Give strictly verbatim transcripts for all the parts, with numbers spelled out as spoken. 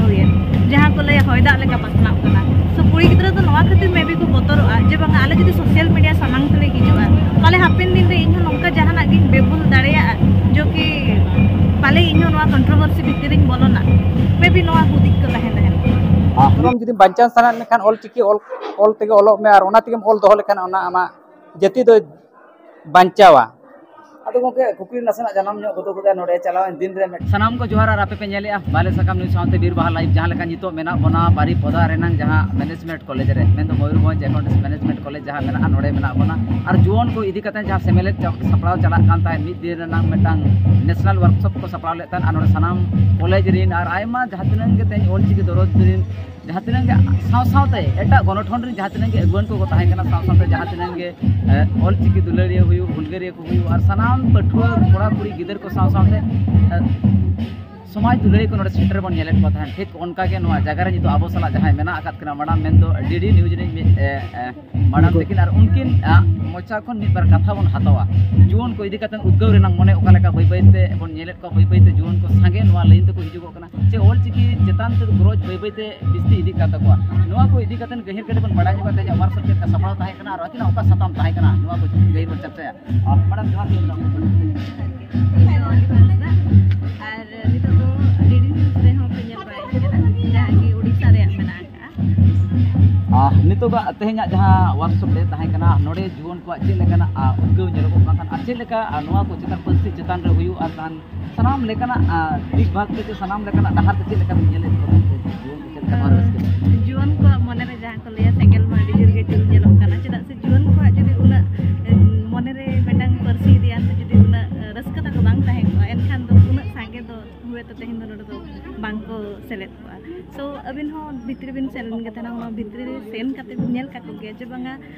ᱦᱩᱭᱮᱱ, ᱡᱟᱦᱟᱸ ᱠᱚ ᱞᱟᱹᱭᱟ ᱦᱚᱭ ᱫᱟᱜ ᱞᱮᱠᱟ ᱯᱟᱥᱱᱟᱣ ᱠᱟᱱᱟ᱾ So ᱠᱩᱲᱤ ᱜᱤᱫᱽᱨᱟᱹ ᱫᱚ ᱱᱚᱣᱟ ᱠᱷᱟᱹᱛᱤᱨ maybe ᱠᱚ ᱵᱚᱛᱚᱨᱚᱜᱼᱟ ᱡᱮ ᱵᱟᱝᱟ, ᱟᱞᱮ ᱡᱩᱫᱤ social media ᱥᱟᱢᱟᱝ ᱛᱮᱞᱮ ᱦᱤᱡᱩᱜᱼᱟ, ᱯᱟᱞᱮ ᱦᱟᱯᱮᱱ ᱫᱤᱱ ᱨᱮ ᱤᱧᱦᱚᱸ ᱱᱚᱝᱠᱟ ᱡᱟᱦᱟᱱᱟᱜ ᱜᱤᱧ ᱵᱮᱵᱷᱩᱞ ᱫᱟᱲᱮᱭᱟᱜᱼᱟ, ᱡᱚ ᱠᱤ ᱯᱟᱞᱮ ᱤᱧᱦᱚᱸ ᱱᱚᱣᱟ controversy ᱵᱷᱤᱛᱤᱨ ᱨᱤᱧ ᱵᱚᱞᱚᱱᱟ, maybe ᱱᱚᱣᱟ ᱦᱩᱫᱤᱥ ᱠᱚ ᱛᱟᱦᱮᱸ ᱛᱟᱦᱮᱱ᱾ ᱟᱨ ᱡᱩᱫᱤᱢ ᱵᱟᱧᱪᱟᱣ ᱥᱟᱱᱟᱭᱮᱫ ᱢᱮᱠᱷᱟᱱ ᱚᱞ ᱪᱤᱠᱤ ᱚᱞ, ᱚᱞ ᱛᱮᱜᱮ ᱚᱞᱚᱜ ᱢᱮ ᱟᱨ ᱚᱱᱟ ᱛᱮᱜᱮᱢ ᱚᱞ ᱫᱚᱦᱚ ᱞᱮᱠᱷᱟᱱ ᱚᱱᱟ ᱟᱢᱟᱜ ᱡᱟᱹᱛᱤ ᱫᱚ ᱵᱟᱧᱪᱟᱣᱟ᱾ ᱟᱫᱚ ᱜᱚᱢᱠᱮ, ᱠᱩᱠᱞᱤ ᱱᱟᱥᱮᱱᱟᱜ ᱡᱟᱱᱟᱢ ᱧᱚᱜ ᱜᱚᱫᱚᱜ ᱠᱟᱱᱟ ᱱᱚᱰᱮ ᱪᱟᱞᱟᱣᱮᱱ ᱫᱤᱱ ᱨᱮ ᱢᱤᱫ ᱥᱟᱱᱟᱢ ᱠᱚ ᱡᱚᱦᱟᱨ ᱟᱨ ᱟᱯᱮ ᱯᱮ ᱧᱮᱞᱮᱜᱼᱟ ᱵᱟᱞᱮ ᱥᱟᱠᱟᱢ ᱱᱤᱭᱩᱡᱽ ᱥᱟᱶᱛᱮ ᱵᱤᱨ ᱵᱟᱦᱟ ᱞᱟᱭᱤᱵᱷ, ᱡᱟᱦᱟᱸ ᱞᱮᱠᱟ ᱱᱤᱛᱚᱜ ᱢᱮᱱᱟᱜ ᱵᱚᱱᱟ ᱵᱟᱨᱤᱯᱚᱫᱟ ᱨᱮᱱᱟᱝ ᱡᱟᱦᱟᱸ ᱢᱮᱱᱮᱡᱽᱢᱮᱱᱴ ᱠᱚᱞᱮᱡᱽ ᱨᱮ, ᱢᱮᱱᱫᱚ ᱢᱚᱭᱩᱨᱵᱷᱚᱸᱡᱽ ᱮᱠᱟᱣᱩᱱᱴᱮᱱᱥᱤ ᱢᱮᱱᱮᱡᱽᱢᱮᱱᱴ ᱠᱚᱞᱮᱡᱽ ᱡᱟᱦᱟᱸ ᱢᱮᱱᱟᱜᱼᱟ, ᱱᱚᱰᱮ ᱢᱮᱱᱟᱜ ᱵᱚᱱᱟ᱾ ᱟᱨ ᱡᱩᱣᱟᱹᱱ ᱠᱚ ᱤᱫᱤ ᱠᱟᱛᱮ ᱡᱟᱦᱟᱸ ᱥᱮᱢᱞᱮᱫ ᱪᱟ-, ᱥᱟᱯᱲᱟᱣ ᱪᱟᱞᱟᱜ ᱠᱟᱱ ᱛᱟᱦᱮᱸᱫ ᱢᱤᱫ ᱫᱤᱱ ᱨᱮᱱᱟᱝ ᱢᱤᱫᱴᱟᱝ ᱱᱮᱥᱱᱟᱞ ᱣᱟᱨᱠᱥᱚᱯ ᱠᱚ ᱥᱟᱯᱲᱟᱣ ᱞᱮᱫ ᱛᱟᱦᱮᱸᱫ, ᱟᱨ ᱱᱚᱰᱮ ᱥᱟᱱᱟᱢ ᱠᱚᱞᱮᱡᱽ ᱨᱮᱱ ᱟᱨ ᱟᱭᱢᱟ ᱡᱟᱦᱟᱸ ᱛᱤᱱᱟᱹᱜ ᱜᱮ ᱛᱮᱦᱮᱧ ᱚᱞᱪᱤᱠᱤ ᱫᱚᱨᱚᱫ ᱨᱮᱱ ᱡᱟᱦᱟᱸ ᱛᱤᱱᱟᱹᱜ ᱜᱮ ᱥᱟᱶ ᱥᱟᱶᱛᱮ ᱮᱴᱟᱜ ᱜᱚᱱᱚᱴᱷᱚᱱ ᱨᱮᱱ ᱡᱟᱦᱟᱸ ᱛᱤᱱᱟᱹᱜ ᱜᱮ ᱟᱹᱜᱩᱣᱟᱹᱱ ᱠᱚᱠᱚ ᱛᱟᱦᱮᱸ ᱠᱟᱱᱟ, ᱥᱟᱶ ᱥᱟᱶᱛᱮ ᱡᱟᱦᱟᱸ ᱛᱤᱱᱟᱹᱜ ᱜᱮ, ᱮ, ᱚᱞᱪᱤᱠᱤ ᱫᱩᱞᱟᱹᱲᱤᱭᱟᱹ ᱦᱩᱭᱩᱜ, ᱦᱩᱞᱜᱟᱹᱨᱤᱭᱟᱹ ᱠᱚ ᱦᱩᱭᱩᱜ, ᱟᱨ ᱥᱟᱱᱟᱢ ᱯᱟᱹᱴᱷᱩᱣᱟᱹ ᱠᱚᱲᱟ ᱠᱩᱲᱤ ᱜᱤᱫᱟᱹᱨ ᱠᱚ ᱥᱟᱶ ᱥᱟᱶᱛᱮ, ᱮ, ᱥᱚᱢᱟᱡᱽ ᱫᱩᱞᱟᱹᱲᱤᱭᱟᱹ ᱠᱚ ᱱᱚᱰᱮ ᱥᱮᱴᱮᱨ ᱵᱚᱱ ᱧᱮᱞᱮᱫ ᱠᱚ ᱛᱟᱦᱮᱸᱫ᱾ ᱴᱷᱤᱠ ᱚᱱᱠᱟ ᱜᱮ ᱱᱚᱣᱟ ᱡᱟᱭᱜᱟ ᱨᱮ ᱱᱤᱛᱚᱜ ᱟᱵᱚ ᱥᱟᱞᱟᱜ ᱡᱟᱦᱟᱸᱭ ᱢᱮᱱᱟᱜ ᱟᱠᱟᱫ ᱠᱤᱱᱟ ᱢᱟᱰᱟᱢ, ᱢᱮᱱᱫᱚ ᱰᱤᱰᱤ ᱱᱤᱭᱩᱡᱽ ᱨᱤᱱᱤᱡ ᱢᱤᱫ, ᱮ, ᱮ, ᱢᱟᱰᱟᱢ ᱛᱟᱹᱠᱤᱱ, ᱟᱨ ᱩᱱᱠᱤᱱ, ᱟ, ᱢᱚᱪᱟ ᱠᱷᱚᱱ ᱢᱤᱫ ᱵᱟᱨ ᱠᱟᱛᱷᱟ ᱵᱚᱱ ᱦᱟᱛᱟᱣᱟ᱾ ᱡᱩᱣᱟᱹᱱ ᱠᱚ ᱤᱫᱤ ᱠᱟᱛᱮ ᱩᱫᱽᱜᱟᱹᱣ ᱨᱮᱱᱟᱜ ᱢᱚᱱᱮ ᱚᱠᱟ ᱞᱮᱠᱟ ᱵᱟᱹᱭ ᱵᱟᱹᱭ ᱛᱮ ᱵᱚᱱ ᱧᱮᱞᱮᱫ ᱠᱚᱣᱟ, ᱵᱟᱹᱭ ᱵᱟᱹᱭ ᱛᱮ ᱡᱩᱣᱟᱹᱱ ᱠᱚ ᱥᱟᱸᱜᱮ ᱱᱚᱣᱟ ᱞᱟᱭᱤᱱ ᱛᱮᱠᱚ ᱦᱤᱡᱩᱜᱚᱜ ᱠᱟᱱᱟ᱾ ᱪᱮ ᱚᱞ ᱪᱤᱠᱤ ᱪᱮᱛᱟᱱ ᱛᱮ ᱜᱚᱨᱚᱡᱽ ᱵᱟᱹᱭ ᱵᱟᱹᱭ ᱛᱮ ᱵᱤᱥᱛᱤ ᱤᱫᱤᱜ ᱠᱟᱱ ᱛᱟᱠᱚᱣᱟ᱾ ᱱᱚᱣᱟ ᱠᱚ ᱤᱫᱤ ᱠᱟᱛᱮ ᱜᱟᱹᱦᱤᱨ ᱠᱟᱛᱮ ᱵᱚᱱ ᱵᱟᱲᱟᱭ ᱧᱚᱜᱟ ᱛᱮᱦᱮᱧᱟᱜ ᱣᱟᱨᱠᱥᱚᱯ ᱪᱮᱫ ᱞᱮᱠᱟ ᱥᱟᱯᱲᱟᱣ ᱛᱟᱦᱮᱸ ᱠᱟᱱᱟ ᱟᱨ ᱟᱹᱠᱤᱱᱟᱜ ᱚᱠᱟ ᱥᱟᱛᱟᱢ ᱛᱟᱦᱮᱸ ᱠᱟᱱᱟ, ᱱᱚᱣᱟ ᱠᱚ ᱜᱟᱹᱦᱤᱨ ᱵᱚᱱ ᱪᱟᱨᱪᱟᱭᱟ᱾ ᱟᱨ ᱢᱟᱲᱟᱝ ᱡᱚᱦᱟᱨ ᱜᱮ ᱡᱚᱦᱟᱨ ᱜᱮ᱾ ᱟᱨ ᱱᱤᱛᱚᱜ ᱫᱚ ᱰᱤᱰᱤ ᱱᱤᱭᱩᱡᱽ ᱨᱮᱦᱚᱸ ᱯᱮ ᱧᱮᱞ ᱵᱟᱲᱟᱭᱮᱫ ᱠᱟᱱᱟ, ᱡᱟᱦᱟᱸ ᱜᱮ ᱩᱲᱤᱥᱥᱟ ᱨᱮᱭᱟᱜ ᱢᱮᱱᱟᱜ ᱟᱠᱟᱫᱼᱟ᱾ ᱟᱨ ᱱᱤᱛᱚᱜᱟᱜ ᱛᱮᱦᱮᱧᱟᱜ ᱡᱟᱦᱟᱸ ᱣᱟᱨᱠᱥᱚᱯ ᱨᱮ ᱛᱟᱦᱮᱸ ᱠᱟᱱᱟ, ᱱᱚᱰᱮ ᱡᱩᱣᱟᱹᱱ ᱠᱚᱣᱟᱜ ᱪᱮᱫ ᱞᱮᱠᱟᱱᱟᱜ, ᱟ, ᱩᱫᱽᱜᱟᱹᱣ ᱧᱮᱞᱚᱜᱚᱜ ᱠᱟᱱ ᱛᱟᱦᱮᱸᱫ ᱟᱨ ᱪᱮᱫ ᱞᱮᱠᱟ, ᱟ, ᱱᱚᱣᱟ ᱠᱚ ᱪᱮᱛᱟᱱ ᱯᱟᱹᱨᱥᱤ ᱪᱮᱛᱟᱱ ᱨᱮ ᱦᱩᱭᱩᱜ ᱟᱨ ᱠᱷᱟᱱ ᱥᱟᱱᱟᱢ ᱞᱮᱠᱟᱱᱟᱜ, ᱟ, ᱫᱤᱠ ᱵᱷᱟᱜᱽ ᱛᱮ ᱥᱮ ᱥᱟᱱᱟᱢ ᱞᱮᱠᱟᱱᱟᱜ ᱰᱟᱦᱟᱨ ᱛᱮ ᱪᱮᱫ ᱞᱮᱠᱟ ᱵᱤᱱ ᱧᱮᱞᱮᱫ ᱠᱚᱣᱟ ᱢᱮᱱᱛᱮ ᱡᱩᱣᱟᱹᱱ ᱠᱚ ᱪᱮᱫ ᱞᱮᱠᱟ ᱱᱚᱣᱟ ᱨᱟᱹᱥᱠᱟᱹ? ᱡᱩᱣᱟᱹᱱ ᱠᱚᱣᱟᱜ ᱢᱚᱱᱮ ᱨᱮ ᱡᱟᱦᱟᱸ ᱠᱚ ᱞᱟᱹᱭᱟ ᱥᱮᱸᱜᱮᱞ ᱢᱟ ᱟᱹᱰᱤ ᱡᱳᱨ ᱜᱮ ᱡᱩᱞ ᱧᱮᱞᱚᱜ ᱠᱟᱱᱟ, ᱪᱮᱫᱟᱜ ᱥᱮ ᱡᱩᱣᱟᱹᱱ ᱠᱚᱣᱟᱜ ᱡᱩᱫᱤ ᱩᱱᱟᱹᱜ, ᱮ, ᱢᱚᱱᱮ ᱨᱮ ᱢᱤᱫᱴᱟᱝ ᱯᱟᱹᱨᱥᱤ ᱤᱫᱤᱭᱟᱱ ᱛᱮ ᱡᱩᱫᱤ ᱩᱱᱟᱹᱜ, ᱮ, ᱨᱟᱹᱥᱠᱟᱹ ᱛᱟᱠᱚ ᱵᱟᱝ ᱛᱟᱦᱮᱸ ᱠᱚᱜᱼᱟ, ᱮᱱᱠᱷᱟᱱ ᱫᱚ ᱩᱱᱟᱹᱜ ᱥᱟᱸᱜᱮ ᱫᱚ ᱦᱚᱭᱛᱳ ᱛᱮᱦᱮᱧ ᱫᱚ ᱱᱚᱰᱮ ᱫᱚ ᱵᱟᱝ ᱠᱚ ᱥᱮᱞᱮᱫ ᱠᱚᱜᱼᱟ᱾ So ᱟᱹᱵᱤᱱ ᱦᱚᱸ ᱵᱷᱤᱛᱨᱤ ᱵᱤᱱ ᱥᱮᱱ ᱞᱮᱱ ᱜᱮ ᱛᱟᱦᱮᱱᱟ, ᱚᱱᱟ ᱵᱷᱤᱛᱨᱤ ᱨᱮ ᱥᱮᱱ ᱠᱟᱛᱮ ᱵᱤᱱ ᱧᱮᱞ ᱠᱟᱠᱚ ᱜᱮᱭᱟ ᱡᱮ ᱵᱟᱝᱟ,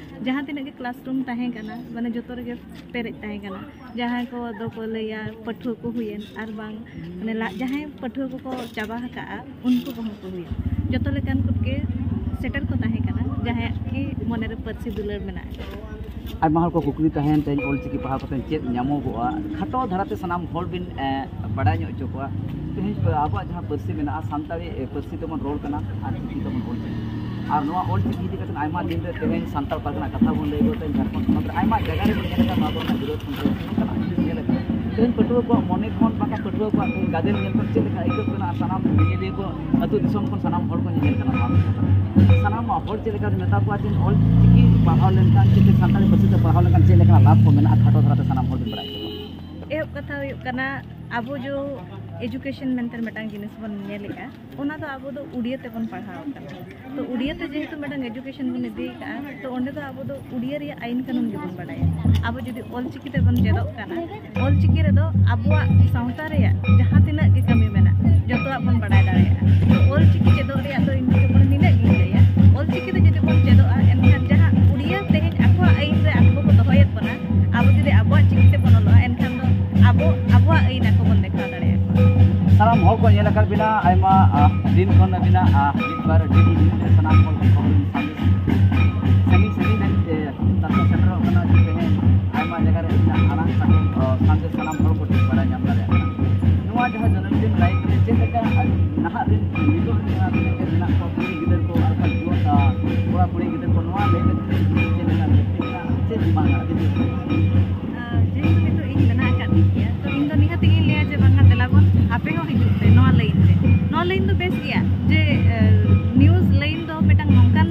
ᱡᱟᱦᱟᱸ ᱛᱤᱱᱟᱹᱜ ᱜᱮ ᱠᱞᱟᱥᱨᱩᱢ ᱛᱟᱦᱮᱸ ᱠᱟᱱᱟ, ᱢᱟᱱᱮ ᱡᱚᱛᱚ ᱨᱮᱜᱮ ᱯᱮᱨᱮᱡ ᱛᱟᱦᱮᱸ ᱠᱟᱱᱟ᱾ ᱡᱟᱦᱟᱸᱭ ᱠᱚ ᱫᱚᱠᱚ ᱞᱟᱹᱭᱟ ᱯᱟᱹᱴᱷᱩᱣᱟᱹ ᱠᱚ ᱦᱩᱭᱮᱱ, ᱟᱨ ᱵᱟᱝ ᱢᱟᱱᱮ ᱞᱟ-, ᱡᱟᱦᱟᱸᱭ ᱯᱟᱹᱴᱷᱩᱣᱟᱹ ᱠᱚᱠᱚ ᱪᱟᱵᱟ ᱟᱠᱟᱜᱼᱟ, ᱩᱱᱠᱩ ᱠᱚᱦᱚᱸ ᱠᱚ ᱦᱩᱭᱮᱱ, ᱡᱚᱛᱚ ᱞᱮᱠᱟᱱ ᱠᱚᱜᱮ ᱥᱮᱴᱮᱨ ᱠᱚ ᱛᱟᱦᱮᱸ ᱠᱟᱱᱟ, ᱡᱟᱦᱟᱸᱭᱟᱜ ᱜᱮ ᱢᱚᱱᱮᱨᱮ ᱯᱟᱹᱨᱥᱤ ᱫᱩᱞᱟᱹᱲ ᱢᱮᱱᱟᱜ ᱟᱠᱟᱫᱟ᱾ ᱟᱭᱢᱟ ᱦᱚᱲ ᱠᱚ ᱠᱩᱠᱞᱤ ᱛᱟᱦᱮᱱ ᱛᱮᱦᱮᱧ ᱚᱞᱪᱤᱠᱤ ᱯᱟᱲᱦᱟᱣ ᱠᱟᱛᱮ ᱪᱮᱫ ᱧᱟᱢᱚᱜᱚᱜᱼᱟ? ᱠᱷᱟᱴᱚ ᱫᱷᱟᱨᱟᱛᱮ ᱥᱟᱱᱟᱢ ᱦᱚᱲ ᱵᱤᱱ, ᱮ, ᱵᱟᱰᱟᱭ ᱧᱚᱜ ᱦᱚᱪᱚ ᱠᱚᱣᱟ᱾ ᱛᱮᱦᱮᱧ ᱟᱵᱚᱣᱟᱜ ᱡᱟᱦᱟᱸ ᱯᱟᱹᱨᱥᱤ ᱢᱮᱱᱟᱜᱼᱟ, ᱥᱟᱱᱛᱟᱲᱤ, ᱮ, ᱯᱟᱹᱨᱥᱤ ᱛᱮᱵᱚᱱ ᱨᱚᱲ ᱠᱟᱱᱟ ᱟᱨ ᱪᱤᱠᱤ ᱛᱮᱵᱚᱱ ᱚᱞ ᱠᱟᱱᱟ᱾ ᱟᱨ ᱱᱚᱣᱟ ᱚᱞ ᱪᱤᱠᱤ ᱤᱫᱤ ᱠᱟᱛᱮ ᱟᱭᱢᱟ ᱫᱤᱱ ᱨᱮ ᱛᱮᱦᱮᱧ ᱥᱟᱱᱛᱟᱲ ᱯᱟᱨᱜᱟᱱᱟ ᱠᱟᱛᱷᱟ ᱵᱚᱱ ᱞᱟᱹᱭ ᱜᱚᱫ, ᱛᱮᱦᱮᱧ ᱡᱷᱟᱲᱠᱷᱚᱸᱰ ᱯᱚᱱᱚᱛ ᱨᱮ ᱟᱭᱢᱟ ᱡᱟᱭᱜᱟ ᱨᱮ ᱵᱚᱱ ᱧᱮᱞ ᱟᱠᱟᱫ ᱱᱚᱣᱟ ᱫᱚ ᱚᱱᱟ ᱵᱤᱨᱳᱫᱷ ᱠᱷᱚᱱ ᱧᱮᱞ ᱟᱠᱟᱱᱟ᱾ ᱛᱮᱦᱮᱧ ᱯᱟᱹᱴᱷᱩᱣᱟᱹ ᱠᱚᱣᱟᱜ ᱢᱚᱱᱮ ᱠᱷᱚᱱ ᱵᱟᱝᱠᱷᱟᱱ ᱯᱟᱹᱴᱷᱩᱣᱟᱹ ᱠᱚᱣᱟᱜ ᱛᱮᱦᱮᱧ ᱜᱟᱫᱮᱞ ᱧᱮᱞ ᱠᱷᱚᱱ ᱪᱮᱫ ᱞᱮᱠᱟ ᱟᱹᱭᱠᱟᱹᱜ ᱠᱟᱱᱟ ᱟᱨ ᱥᱟᱱᱟᱢ ᱧᱮᱧᱮᱞᱤᱭᱟᱹ ᱠᱚ, ᱟᱹᱛᱩ ᱫᱤᱥᱚᱢ ᱠᱷᱚᱱ ᱥᱟᱱᱟᱢ ᱦᱚᱲ ᱠᱚ ᱧᱮᱧᱮᱞ ᱠᱟᱱᱟ ᱱᱚᱣᱟ ᱠᱚ᱾ ᱥᱟᱱᱟᱢ ᱦᱚᱲ ᱪᱮᱫ ᱞᱮᱠᱟ ᱢᱮᱛᱟ ᱠᱚᱣᱟ ᱡᱮ ᱚᱞ ᱪᱤᱠᱤ ᱯᱟᱲᱦᱟᱣ ᱞᱮᱱᱠᱷᱟᱱ, ᱪᱤᱠᱤ ᱥᱟᱱᱛᱟᱲᱤ ᱯᱟᱹᱨᱥᱤ ᱛᱮ ᱯᱟᱲᱦᱟᱣ ᱞᱮᱱᱠᱷᱟᱱ ᱪᱮᱫ ᱞᱮᱠᱟᱱᱟᱜ ᱞᱟᱵᱷ ᱠᱚ ᱢᱮᱱᱟᱜᱼᱟ, ᱠᱷᱟᱴᱚ ᱫᱷᱟᱨᱟ ᱛᱮ ᱥᱟᱱᱟᱢ ᱦᱚᱲ ᱵᱚᱱ ᱵᱟᱲᱟᱭ ᱦᱚᱪᱚ ᱠᱚᱣᱟ᱾ ᱮᱦᱚᱵ ᱠᱟᱛᱷᱟ ᱦᱩᱭᱩᱜ ᱠᱟᱱᱟ, ᱟᱵᱚ ᱡᱚ ᱮᱡᱩᱠᱮᱥᱚᱱ ᱢᱮᱱᱛᱮ ᱢᱤᱫᱴᱟᱝ ᱡᱤᱱᱤᱥ ᱵᱚᱱ ᱧᱮᱞᱮᱜᱼᱟ, ᱚᱱᱟ ᱫᱚ ᱟᱵᱚ ᱫᱚ ᱩᱲᱤᱭᱟᱹ ᱛᱮᱵᱚᱱ ᱯᱟᱲᱦᱟᱣ ᱟᱠᱟᱱᱟ᱾ ᱛᱚ ᱩᱲᱤᱭᱟᱹ ᱛᱮ ᱡᱮᱦᱮᱛᱩ ᱢᱤᱫᱴᱟᱝ ᱮᱡᱩᱠᱮᱥᱚᱱ ᱵᱚᱱ ᱤᱫᱤ ᱟᱠᱟᱫᱼᱟ, ᱛᱚ ᱚᱸᱰᱮ ᱫᱚ ᱟᱵᱚ ᱫᱚ ᱩᱲᱤᱭᱟᱹ ᱨᱮᱭᱟᱜ ᱟᱹᱭᱤᱱ ᱠᱟᱹᱱᱩᱱ ᱜᱮᱵᱚᱱ ᱵᱟᱲᱟᱭᱟ᱾ ᱟᱵᱚ ᱡᱩᱫᱤ ᱚᱞ ᱪᱤᱠᱤ ᱛᱮᱵᱚᱱ ᱪᱮᱫᱚᱜ ᱠᱟᱱᱟ, ᱚᱞ ᱪᱤᱠᱤ ᱨᱮᱫᱚ ᱟᱵᱚᱣᱟᱜ ᱥᱟᱶᱛᱟ ᱨᱮᱭᱟᱜ ᱡᱟᱦᱟᱸ ᱛᱤᱱᱟᱹᱜ ᱜᱮ ᱠᱟᱹᱢᱤ ᱢᱮᱱᱟᱜ, ᱡᱚᱛᱚᱣᱟᱜ ᱵᱚᱱ ᱵᱟᱲᱟᱭ ᱫᱟᱲᱮᱭᱟᱜᱼᱟ᱾ ᱛᱚ ᱚᱞ ᱪᱤᱠᱤ ᱪᱮᱫᱚᱜ ᱨᱮᱭᱟᱜ ᱫᱚ ᱤᱧ ᱫᱚ ᱡᱮᱢᱚᱱ ᱱᱤᱱᱟᱹᱜ ᱜᱤᱧ ᱞᱟᱹᱭᱟ, ᱚᱞ ᱪᱤᱠᱤ ᱛᱮ ᱡᱩᱫᱤ ᱵᱚᱱ ᱪᱮᱫᱚᱜᱼᱟ, ᱮᱱᱠᱷᱟᱱ ᱡᱟᱦᱟᱸ ᱩᱲᱤᱭᱟᱹ ᱛᱮᱦᱮᱧ ᱟᱠᱚᱣᱟᱜ ᱟᱹᱭᱤᱱ ᱨᱮ ᱟᱠᱚ ᱠᱚ ᱫᱚᱦᱚᱭᱮᱫ ᱵᱚᱱᱟ, ᱟᱵᱚ ᱡᱩᱫᱤ ᱟᱵᱚᱣᱟᱜ ᱪᱤᱠᱤ ᱛᱮᱵᱚᱱ ᱚᱞᱚᱜᱼᱟ, ᱮᱱᱠᱷᱟᱱ ᱫᱚ ᱟᱵᱚ ᱟᱵᱚᱣᱟᱜ ᱟᱹᱭᱤᱱ ᱟᱠᱚ ᱵᱚᱱ ᱫᱮᱠᱷᱟᱣ ᱫᱟᱲᱮᱭᱟᱠᱚᱣᱟ᱾ ᱥᱟᱱᱟᱢ ᱦᱚᱲ ᱠᱚ ᱧᱮᱞ ᱟᱠᱟᱫ ᱵᱤᱱᱟ, ᱟᱭᱢᱟ, ᱟᱦ, ᱫᱤᱱ ᱠᱷᱚᱱ ᱟᱹᱵᱤᱱᱟᱜ, ᱟᱦ, ᱢᱤᱫ ᱵᱟᱨ ᱰᱤ ᱵᱷᱤ ᱰᱤ ᱨᱮ ᱥᱟᱱᱟᱢ ᱦᱚᱲ ᱠᱚ ᱠᱷᱚᱵᱚᱨ ᱥᱟᱺᱜᱤᱧ ᱥᱟᱺᱜᱤᱧ ᱫᱷᱟᱹᱵᱤᱡ ᱛᱮ ᱛᱟᱨᱠᱚ ᱥᱮᱴᱮᱨᱚᱜ ᱠᱟᱱᱟ ᱡᱮ ᱛᱮᱦᱮᱧ ᱟᱭᱢᱟ ᱡᱟᱭᱜᱟ ᱨᱮ ᱟᱹᱵᱤᱱᱟᱜ ᱟᱲᱟᱝ ᱥᱟᱠᱟᱢ, ᱟᱦ, ᱥᱟᱱᱟᱢ ᱦᱚᱲ ᱠᱚ ᱴᱷᱤᱠ ᱵᱟᱲᱟᱭ ᱧᱟᱢ ᱫᱟᱲᱮᱭᱟᱜ ᱠᱟᱱᱟ᱾ ᱱᱚᱣᱟ ᱡᱟᱦᱟᱸ ᱡᱚᱱᱚᱢᱫᱤᱱ ᱞᱟᱭᱤᱵᱷ ᱨᱮ ᱪᱮᱫ ᱞᱮᱠᱟ ᱱᱟᱦᱟᱜ ᱨᱮᱱ ᱱᱤᱛᱚᱜ ᱨᱮᱱ ᱡᱟᱦᱟᱸ ᱛᱤᱱᱟᱹᱜ ᱜᱮ ᱢᱮᱱᱟᱜ ᱠᱚᱣᱟ, ᱠᱩᱲᱤ ᱜᱤᱫᱟᱹᱨ ᱠᱚ ᱟᱨ ᱵᱟᱝ ᱡᱩᱣᱟᱹᱱ, ᱟᱦ, ᱠᱚᱲᱟ ᱠᱩᱲᱤ ᱜᱤᱫᱟᱹᱨ ᱠᱚ, ᱱᱚᱣᱟ ᱞᱟᱹᱭ ᱞᱟᱹᱠᱛᱤ ᱪᱮᱫ ᱞᱮᱠᱟ ᱞᱟᱹᱠᱛᱤ ᱢᱮᱱᱟᱜᱼᱟ, ᱪᱮᱫ ᱵᱟᱝ ᱟᱹᱰᱤ ᱡᱳᱨ? ᱟᱨ ᱡᱮᱦᱮᱛᱩ ᱱᱤᱛᱚᱜ ᱤᱧ ᱢᱮᱱᱟᱜ ᱟᱠᱟᱫ ᱜᱮᱭᱟ, ᱛᱚ ᱤᱧ ᱫᱚ ᱱᱤᱦᱟᱹᱛ ᱜᱤᱧ ᱞᱟᱹᱭᱟ ᱡᱮ ᱵᱟᱝᱟ, ᱫᱮᱞᱟ ᱵᱚᱱ ᱟᱯᱮ ᱦᱚᱸ ᱦᱤᱡᱩᱜ ᱯᱮ ᱱᱚᱣᱟ ᱞᱟᱭᱤᱱ ᱨᱮ᱾ ᱱᱚᱣᱟ ᱞᱟᱭᱤᱱ ᱫᱚ ᱵᱮᱥ ᱜᱮᱭᱟ, ᱡᱮ, ᱮ, ᱱᱤᱭᱩᱡᱽ ᱞᱟᱭᱤᱱ ᱫᱚ ᱢᱤᱫᱴᱟᱝ ᱱᱚᱝᱠᱟᱱ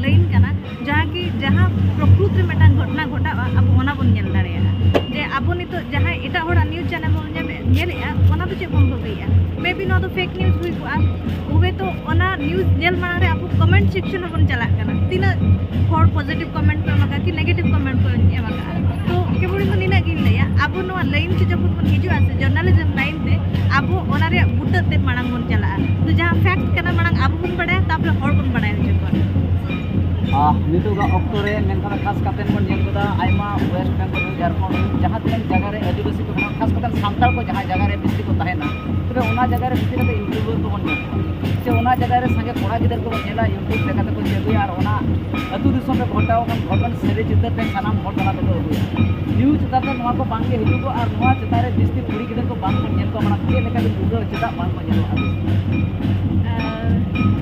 ᱞᱟᱭᱤᱱ ᱠᱟᱱᱟ, ᱡᱟᱦᱟᱸ ᱠᱤ ᱡᱟᱦᱟᱸ ᱯᱨᱚᱠᱨᱩᱛ ᱨᱮ ᱢᱤᱫᱴᱟᱝ ᱜᱷᱚᱴᱚᱱᱟ ᱜᱷᱚᱴᱟᱜᱼᱟ, ᱟᱵᱚ ᱚᱱᱟ ᱵᱚᱱ ᱧᱮᱞ ᱫᱟᱲᱮᱭᱟᱜᱼᱟ᱾ ᱡᱮ ᱟᱵᱚ ᱱᱤᱛᱚᱜ ᱡᱟᱦᱟᱸᱭ ᱮᱴᱟᱜ ᱦᱚᱲᱟᱜ ᱱᱤᱭᱩᱡᱽ ᱪᱮᱱᱮᱞ ᱵᱚᱱ ᱧᱮᱞ-, ᱧᱮᱞᱮᱜᱼᱟ, ᱚᱱᱟ ᱫᱚ ᱪᱮᱫ ᱵᱚᱱ ᱵᱷᱟᱹᱵᱤᱭᱮᱜᱼᱟ? ᱢᱮ ᱵᱤ ᱱᱚᱣᱟ ᱫᱚ ᱯᱷᱮᱠ ᱱᱤᱭᱩᱡᱽ ᱦᱩᱭ ᱠᱚᱜᱼᱟ᱾ ᱦᱚᱭᱛᱳ ᱚᱱᱟ ᱱᱤᱭᱩᱡᱽ ᱧᱮᱞ ᱢᱟᱲᱟᱝ ᱨᱮ ᱟᱵᱚ ᱠᱚᱢᱮᱱᱴ ᱥᱮᱠᱥᱚᱱ ᱨᱮᱵᱚᱱ ᱪᱟᱞᱟᱜ ᱠᱟᱱᱟ, ᱛᱤᱱᱟᱹᱜ ᱦᱚᱲ ᱯᱚᱡᱤᱴᱤᱵᱷ ᱠᱚᱢᱮᱱᱴ ᱠᱚ ᱮᱢ ᱟᱠᱟᱫᱼᱟ ᱠᱤ ᱱᱮᱜᱮᱴᱤᱵᱷ ᱠᱚᱢᱮᱱᱴ ᱠᱚ ᱮᱢ ᱟᱠᱟᱫᱼᱟ᱾ ᱛᱚ ᱠᱮᱵᱚᱞ ᱤᱧ ᱫᱚ ᱱᱤᱱᱟᱹᱜ ᱜᱤᱧ ᱞᱟᱹᱭᱟ, ᱟᱵᱚ ᱱᱚᱣᱟ ᱞᱟᱭᱤᱱ ᱛᱮ ᱡᱚᱠᱷᱚᱱ ᱵᱚᱱ ᱦᱤᱡᱩᱜᱼᱟ ᱥᱮ, ᱡᱟᱨᱱᱟᱞᱤᱡᱚᱢ ᱞᱟᱭᱤᱱ ᱛᱮ, ᱟᱵᱚ ᱚᱱᱟ ᱨᱮᱭᱟᱜ ᱵᱩᱴᱟᱹ ᱛᱮ ᱢᱟᱲᱟᱝ ᱵᱚᱱ ᱪᱟᱞᱟᱜᱼᱟ᱾ ᱛᱚ ᱡᱟᱦᱟᱸ ᱯᱷᱮᱠᱴ ᱠᱟᱱᱟ, ᱢᱟᱲᱟᱝ ᱟᱵᱚ ᱵᱚᱱ ᱵᱟᱲᱟᱭᱟ, ᱛᱟᱨᱯᱚᱨᱮ ᱦᱚᱲ ᱵᱚᱱ ᱵᱟᱲᱟᱭ ᱦᱚᱪᱚ ᱠᱚᱣᱟ᱾ ᱟᱦ, ᱱᱤᱛᱚᱜᱟᱜ ᱚᱠᱛᱚ ᱨᱮ ᱢᱮᱱᱠᱷᱟᱱ ᱠᱷᱟᱥ ᱠᱟᱛᱮ ᱵᱚᱱ ᱧᱮᱞ ᱜᱚᱫᱟ, ᱟᱭᱢᱟ ᱣᱮᱥᱴ ᱵᱮᱝᱜᱚᱞ, ᱡᱷᱟᱲᱠᱷᱚᱸᱰ, ᱡᱟᱦᱟᱸ ᱛᱤᱱᱟᱹᱜ ᱡᱟᱭᱜᱟ ᱨᱮ ᱟᱹᱫᱤᱵᱟᱹᱥᱤ ᱠᱚ ᱢᱮᱱᱟᱜ, ᱠᱷᱟᱥ ᱠᱟᱛᱮ ᱥᱟᱱᱛᱟᱲ ᱠᱚ ᱡᱟᱦᱟᱸ ᱡᱟᱭᱜᱟ ᱨᱮ ᱵᱮᱥᱤ ᱠᱚ ᱛᱟᱦᱮᱱᱟ, ᱛᱚᱵᱮ ᱚᱱᱟ ᱡᱟᱭᱜᱟ ᱨᱮ ᱵᱮᱥᱤ ᱠᱟᱛᱮ ᱤᱭᱩᱴᱩᱵᱟᱨ ᱠᱚᱵᱚᱱ ᱧᱮᱞ ᱠᱚᱣᱟ᱾ ᱥᱮ ᱚᱱᱟ ᱚᱱᱟ ᱡᱟᱭᱜᱟ ᱨᱮ ᱥᱟᱸᱜᱮ ᱠᱚᱲᱟ ᱜᱤᱫᱟᱹᱨ ᱠᱚ ᱧᱮᱞᱟ, YouTube ᱞᱮᱠᱟᱛᱮ ᱠᱚ ᱪᱮᱫ ᱟᱹᱜᱩᱭᱟ, ᱟᱨ ᱚᱱᱟ ᱟᱹᱛᱩ ᱫᱤᱥᱚᱢ ᱨᱮ ᱜᱷᱚᱴᱟᱣ ᱟᱠᱟᱱ ᱜᱷᱚᱴᱚᱱ ᱥᱟᱹᱨᱤ ᱪᱤᱛᱟᱹᱨ ᱛᱮ ᱥᱟᱱᱟᱢ ᱦᱚᱲ ᱛᱟᱞᱟ ᱛᱮᱠᱚ ᱟᱹᱜᱩᱭᱟ᱾ ᱱᱤᱭᱩᱡᱽ ᱪᱮᱛᱟᱱ ᱨᱮ ᱱᱚᱣᱟ ᱠᱚ ᱵᱟᱝ ᱜᱮ ᱦᱤᱡᱩᱜᱚᱜᱼᱟ, ᱟᱨ ᱱᱚᱣᱟ ᱪᱮᱛᱟᱱ ᱨᱮ ᱡᱟᱹᱥᱛᱤ ᱠᱩᱲᱤ ᱜᱤᱫᱟᱹᱨ ᱠᱚ ᱵᱟᱝ ᱠᱚ ᱧᱮᱞ ᱠᱚᱣᱟ, ᱢᱟᱲᱟᱝ ᱪᱮᱫ ᱞᱮᱠᱟ ᱵᱤᱱ ᱵᱩᱡᱷᱟᱹᱣᱟ, ᱪᱮᱫᱟᱜ ᱵᱟᱝ ᱠᱚ ᱧᱮᱞᱚᱜᱼᱟ? ᱟᱨ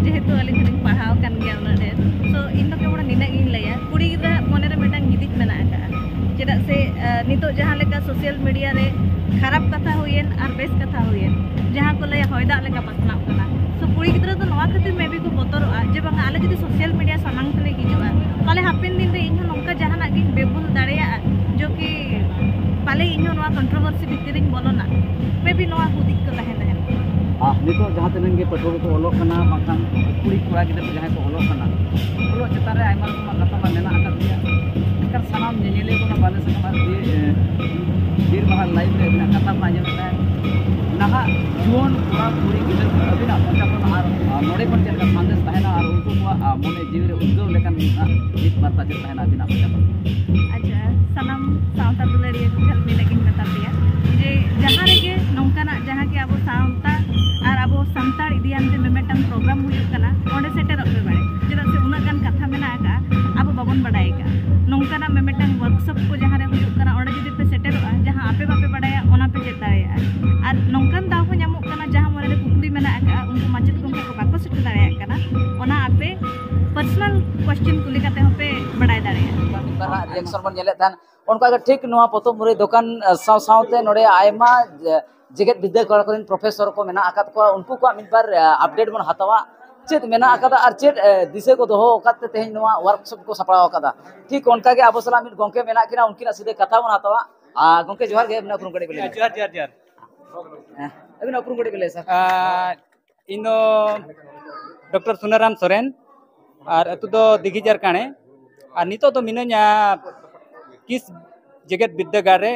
ᱡᱮᱦᱮᱛᱩ ᱟᱹᱞᱤᱧ ᱦᱚᱸᱞᱤᱧ ᱯᱟᱲᱦᱟᱣ ᱟᱠᱟᱱ ᱜᱮᱭᱟ ᱩᱱᱟᱹᱜ ᱰᱷᱮᱨ, ᱛᱚ ᱤᱧ ᱫᱚ ᱠᱮᱵᱚᱞ ᱱᱤᱱᱟᱹᱜ ᱜᱤᱧ ᱞᱟᱹᱭᱟ, ᱠᱩᱲᱤ ᱜᱤᱫᱽᱨᱟᱹ ᱢᱚᱱᱮ ᱨᱮ ᱢᱤᱫᱴᱟᱝ ᱦᱤᱫᱤᱡ ᱢᱮᱱᱟᱜ ᱟᱠᱟᱫᱼᱟ᱾ ᱪᱮᱫᱟᱜ ᱥᱮ ᱱᱤᱛᱚᱜ ᱡᱟᱦᱟᱸ ᱞᱮᱠᱟ ᱥᱳᱥᱟᱞ ᱢᱤᱰᱤᱭᱟ ᱨᱮ ᱠᱷᱟᱨᱟᱯ ᱠᱟᱛᱷᱟ ᱦᱩᱭᱮᱱ ᱟᱨ ᱵᱮᱥ ᱠᱟᱛᱷᱟ ᱦᱩᱭᱮᱱ, ᱡᱟᱦᱟᱸ ᱠᱚ ᱞᱟᱹᱭᱟ ᱦᱚᱭ ᱫᱟᱜ ᱞᱮᱠᱟ ᱯᱟᱥᱱᱟᱜ ᱠᱟᱱᱟ, ᱛᱚ ᱠᱩᱲᱤ ᱜᱤᱫᱽᱨᱟᱹ ᱫᱚ ᱱᱚᱣᱟ ᱠᱷᱟᱹᱛᱤᱨ ᱢᱮ ᱵᱤ ᱠᱚ ᱵᱚᱛᱚᱨᱚᱜᱼᱟ ᱡᱮ ᱵᱟᱝᱟ, ᱟᱞᱮ ᱡᱩᱫᱤ ᱥᱳᱥᱟᱞ ᱢᱤᱰᱤᱭᱟ ᱥᱟᱢᱟᱝ ᱛᱮᱞᱮ ᱦᱤᱡᱩᱜᱼᱟ, ᱯᱟᱞᱮ ᱦᱟᱯᱮᱱ ᱫᱤᱱ ᱨᱮ ᱤᱧᱦᱚᱸ ᱱᱚᱝᱠᱟ ᱡᱟᱦᱟᱱᱟᱜ ᱜᱤᱧ ᱵᱮᱵᱷᱩᱞ ᱫᱟᱲᱮᱭᱟᱜᱼᱟ, ᱡᱚ ᱠᱤ ᱯᱟᱞᱮ ᱤᱧᱦᱚᱸ ᱱᱚᱣᱟ ᱠᱚᱱᱴᱨᱳᱵᱷᱟᱨᱥᱤ ᱵᱷᱤᱛᱤᱨ ᱨᱤᱧ ᱵᱚᱞᱚᱱᱟ, ᱢᱮ ᱵᱤ ᱱᱚᱣᱟ ᱦᱩᱫᱤᱥ ᱠᱚ ᱛᱟᱦᱮᱸ ᱛᱟᱦᱮᱸ᱾ ᱟᱨ ᱱᱤᱛᱚᱜ ᱡᱟᱦᱟᱸ ᱛᱤᱱᱟᱹᱜ ᱜᱮ ᱯᱟᱹᱴᱷᱩᱣᱟᱹ ᱠᱚᱠᱚ ᱚᱞᱚᱜ ᱠᱟᱱᱟ, ᱵᱟᱝᱠᱷᱟᱱ ᱠᱩᱲᱤ ᱠᱚᱲᱟ ᱜᱤᱫᱽᱨᱟᱹ ᱠᱚ ᱡᱟᱦᱟᱸᱭ ᱠᱚ ᱚᱞᱚᱜ ᱠᱟᱱᱟ, ᱚᱞᱚᱜ ᱪᱮᱛᱟᱱ ᱨᱮ ᱟᱭᱢᱟ ᱨᱚᱠᱚᱢᱟᱜ ᱠᱟᱛᱷᱟ ᱢᱟ ᱢᱮᱱᱟᱜ ᱟᱠᱟᱫ ᱜᱮᱭᱟ᱾ ᱢᱮᱱᱠᱷᱟᱱ ᱥᱟᱱᱟᱢ ᱧᱮᱧᱮᱞᱤᱭᱟᱹ ᱠᱚ ᱵᱟᱞᱮ ᱥᱟᱠᱟᱢ ᱟᱨ ᱵᱤᱨ, ᱮ, ᱵᱤᱨ ᱵᱟᱦᱟ ᱞᱟᱭᱤᱵᱷ ᱨᱮ ᱟᱹᱵᱤᱱᱟᱜ ᱠᱟᱛᱷᱟ ᱵᱚᱱ ᱟᱸᱡᱚᱢᱮᱫ ᱛᱟᱦᱮᱸᱫ᱾ ᱱᱟᱦᱟᱜ ᱡᱩᱣᱟᱹᱱ ᱠᱚᱲᱟ ᱠᱩᱲᱤ ᱜᱤᱫᱽᱨᱟᱹ ᱠᱚ ᱟᱹᱵᱤᱱᱟᱜ ᱢᱚᱪᱟ ᱠᱷᱚᱱ ᱟᱨ, ᱟ, ᱱᱚᱰᱮ ᱠᱷᱚᱱ ᱪᱮᱫ ᱞᱮᱠᱟ ᱥᱟᱸᱫᱮᱥ ᱛᱟᱦᱮᱱᱟ ᱟᱨ ᱩᱱᱠᱩ ᱠᱚᱣᱟᱜ, ᱟ, ᱢᱚᱱᱮ ᱡᱤᱣᱤ ᱨᱮ ᱩᱫᱽᱜᱟᱹᱣ ᱞᱮᱠᱟᱱ ᱢᱤᱫ, ᱢᱤᱫ ᱵᱟᱨ ᱠᱟᱛᱷᱟ ᱪᱮᱫ ᱛᱟᱦᱮᱱᱟ ᱟᱹᱵᱤᱱᱟᱜ ᱢᱚᱪᱟ ᱠᱷᱚᱱ? ᱟᱪᱪᱷᱟ, ᱥᱟᱱᱟᱢ ᱥᱟᱶᱛᱟ ᱫᱩᱞᱟᱹᱲᱤᱭᱟᱹ ᱠᱚ ᱴᱷᱮᱱ ᱱᱤᱱᱟᱹᱜ ᱜᱤᱧ ᱢᱮᱛᱟ ᱯᱮᱭᱟ ᱡᱮ ᱡᱟᱦᱟᱸ ᱨᱮᱜᱮ ᱱᱚᱝᱠᱟᱱᱟᱜ ᱡᱟᱦᱟᱸ ᱜᱮ ᱟᱵᱚ ᱥᱟᱶᱛᱟ ᱟᱨ ᱟᱵᱚ ᱥᱟᱱᱛᱟᱲ ᱤᱫᱤᱭᱟᱱ ᱛᱮ ᱢᱤᱢᱤᱫᱴᱟᱝ ᱯᱨᱳᱜᱨᱟᱢ ᱦᱩᱭᱩᱜ ᱠᱟᱱᱟ, ᱚᱸᱰᱮ ᱥᱮᱴᱮᱨᱚᱜ ᱯᱮ ᱵᱟᱲᱮ᱾ ᱪᱮᱫᱟᱜ ᱥᱮ ᱩᱱᱟᱹᱜ ᱜᱟᱱ ᱠᱟᱛᱷᱟ ᱢᱮᱱᱟᱜ ᱟᱠᱟᱫᱼᱟ, ᱟᱵᱚ ᱵᱟᱵᱚᱱ ᱵᱟᱰᱟᱭ ᱟᱠᱟᱫᱼᱟ᱾ ᱱᱚᱝᱠᱟᱱᱟᱜ ᱢᱤᱢᱤᱫᱴᱟᱝ ᱣᱟᱨᱠᱥᱚᱯ ᱠᱚ ᱡᱟᱦᱟᱸ ᱨᱮ ᱦᱩᱭᱩᱜ ᱠᱟᱱᱟ, ᱚᱸᱰᱮ ᱡᱩᱫᱤ ᱯᱮ ᱥᱮᱴᱮᱨᱚᱜᱼᱟ, ᱡᱟᱦᱟᱸ ᱟᱯᱮ ᱵᱟᱯᱮ ᱵᱟᱰᱟᱭᱟ ᱚᱱᱟ ᱯᱮ ᱪᱮᱫ ᱫᱟᱲᱮᱭᱟᱜᱼᱟ᱾ ᱟᱨ ᱱᱚᱝᱠᱟᱱ ᱫᱟᱣ ᱦᱚᱸ ᱧᱟᱢᱚᱜ ᱠᱟᱱᱟ, ᱡᱟᱦᱟᱸ ᱢᱚᱱᱮ ᱨᱮ ᱠᱩᱠᱞᱤ ᱢᱮᱱᱟᱜ ᱟᱠᱟᱫᱼᱟ, ᱩᱱᱠᱩ ᱢᱟᱪᱮᱫ ᱜᱚᱢᱠᱮ ᱠᱚ ᱵᱟᱠᱚ ᱥᱮᱴᱮᱨ ᱫᱟᱲᱮᱭᱟᱜ ᱠᱟᱱᱟ, ᱚᱱᱟ ᱟᱯᱮ ᱯᱟᱨᱥᱚᱱᱟᱞ ᱠᱚᱥᱪᱮᱱ ᱠᱩᱞᱤ ᱠᱟᱛᱮ ᱦᱚᱸᱯᱮ ᱵᱟᱰᱟᱭ ᱫᱟᱲᱮᱭᱟᱜᱼᱟ᱾ ᱢᱤᱫ ᱵᱟᱨ ᱨᱤᱭᱮᱠᱥᱚᱱ ᱵᱚᱱ ᱧᱮᱞᱮᱫ ᱛᱟᱦᱮᱸᱫ᱾ ᱚᱱᱠᱟ ᱜᱮ ᱴᱷᱤᱠ ᱱᱚᱣᱟ ᱯᱚᱛᱚᱵ ᱢᱩᱨᱟᱹᱭ ᱫᱚᱠᱟᱱ, ᱟ, ᱥᱟᱶ ᱥᱟᱶᱛᱮ ᱱᱚᱰᱮ ᱟᱭᱢᱟ ᱡᱮ-, ᱡᱮᱜᱮᱛ ᱵᱤᱨᱫᱟᱹᱜᱟᱲ ᱠᱚᱨᱮᱱ ᱯᱨᱚᱯᱷᱮᱥᱚᱨ ᱠᱚ ᱢᱮᱱᱟᱜ ᱟᱠᱟᱫ ᱠᱚᱣᱟ, ᱩᱱᱠᱩ ᱠᱚᱣᱟᱜ ᱢᱤᱫ ᱵᱟᱨ, ᱟ, ᱟᱯᱰᱮᱴ ᱵᱚᱱ ᱦᱟᱛᱟᱣᱟ᱾ ᱪᱮᱫ ᱢᱮᱱᱟᱜ ᱟᱠᱟᱫᱟ ᱟᱨ ᱪᱮᱫ, ᱮ, ᱫᱤᱥᱟᱹ ᱠᱚ ᱫᱚᱦᱚ ᱟᱠᱟᱫ ᱛᱮ ᱛᱮᱦᱮᱧ ᱱᱚᱣᱟ ᱣᱟᱨᱠᱥᱚᱯ ᱠᱚ ᱥᱟᱯᱲᱟᱣ ᱟᱠᱟᱫᱟ? ᱴᱷᱤᱠ ᱚᱱᱠᱟ ᱜᱮ ᱟᱵᱚ ᱥᱟᱞᱟᱜ ᱢᱤᱫ ᱜᱚᱢᱠᱮ ᱢᱮᱱᱟᱜ ᱠᱤᱱᱟ, ᱩᱱᱠᱤᱱᱟᱜ ᱥᱤᱫᱷᱟᱹ ᱠᱟᱛᱷᱟ ᱵᱚᱱ ᱦᱟᱛᱟᱣᱟ᱾ ᱟᱨ ᱜᱚᱢᱠᱮ, ᱡᱚᱦᱟᱨ ᱜᱮ, ᱟᱹᱵᱤᱱᱟᱜ ᱩᱯᱨᱩᱢ ᱠᱟᱹᱴᱤᱡ ᱵᱤᱱ ᱞᱟᱹᱭ ᱞᱮᱠᱷᱟᱱ᱾ ᱡᱚᱦᱟᱨ, ᱡᱚᱦᱟᱨ, ᱡᱚᱦᱟᱨ᱾ ᱦᱮᱸ, ᱟᱹᱵᱤᱱᱟᱜ ᱩᱯᱨᱩᱢ ᱠᱟᱹᱴᱤᱡ ᱵᱤᱱ ᱞᱟᱹᱭᱟ, ᱥᱟᱨ᱾ ᱟᱨ ᱤᱧ ᱫᱚ ᱰᱚᱠᱴᱚᱨ ᱥᱩᱱᱟᱨᱟᱢ ᱥᱚᱨᱮᱱ, ᱟᱨ ᱟᱹᱛᱩ ᱫᱚ ᱫᱤᱜᱷᱤ ᱡᱟᱨᱠᱟᱬᱮ, ᱟᱨ ᱱᱤᱛᱚᱜ ᱫᱚ ᱢᱤᱱᱟᱹᱧᱟ ᱠᱤᱥ ᱡᱮᱜᱮᱛ ᱵᱤᱨᱫᱟᱹᱜᱟᱲ ᱨᱮ,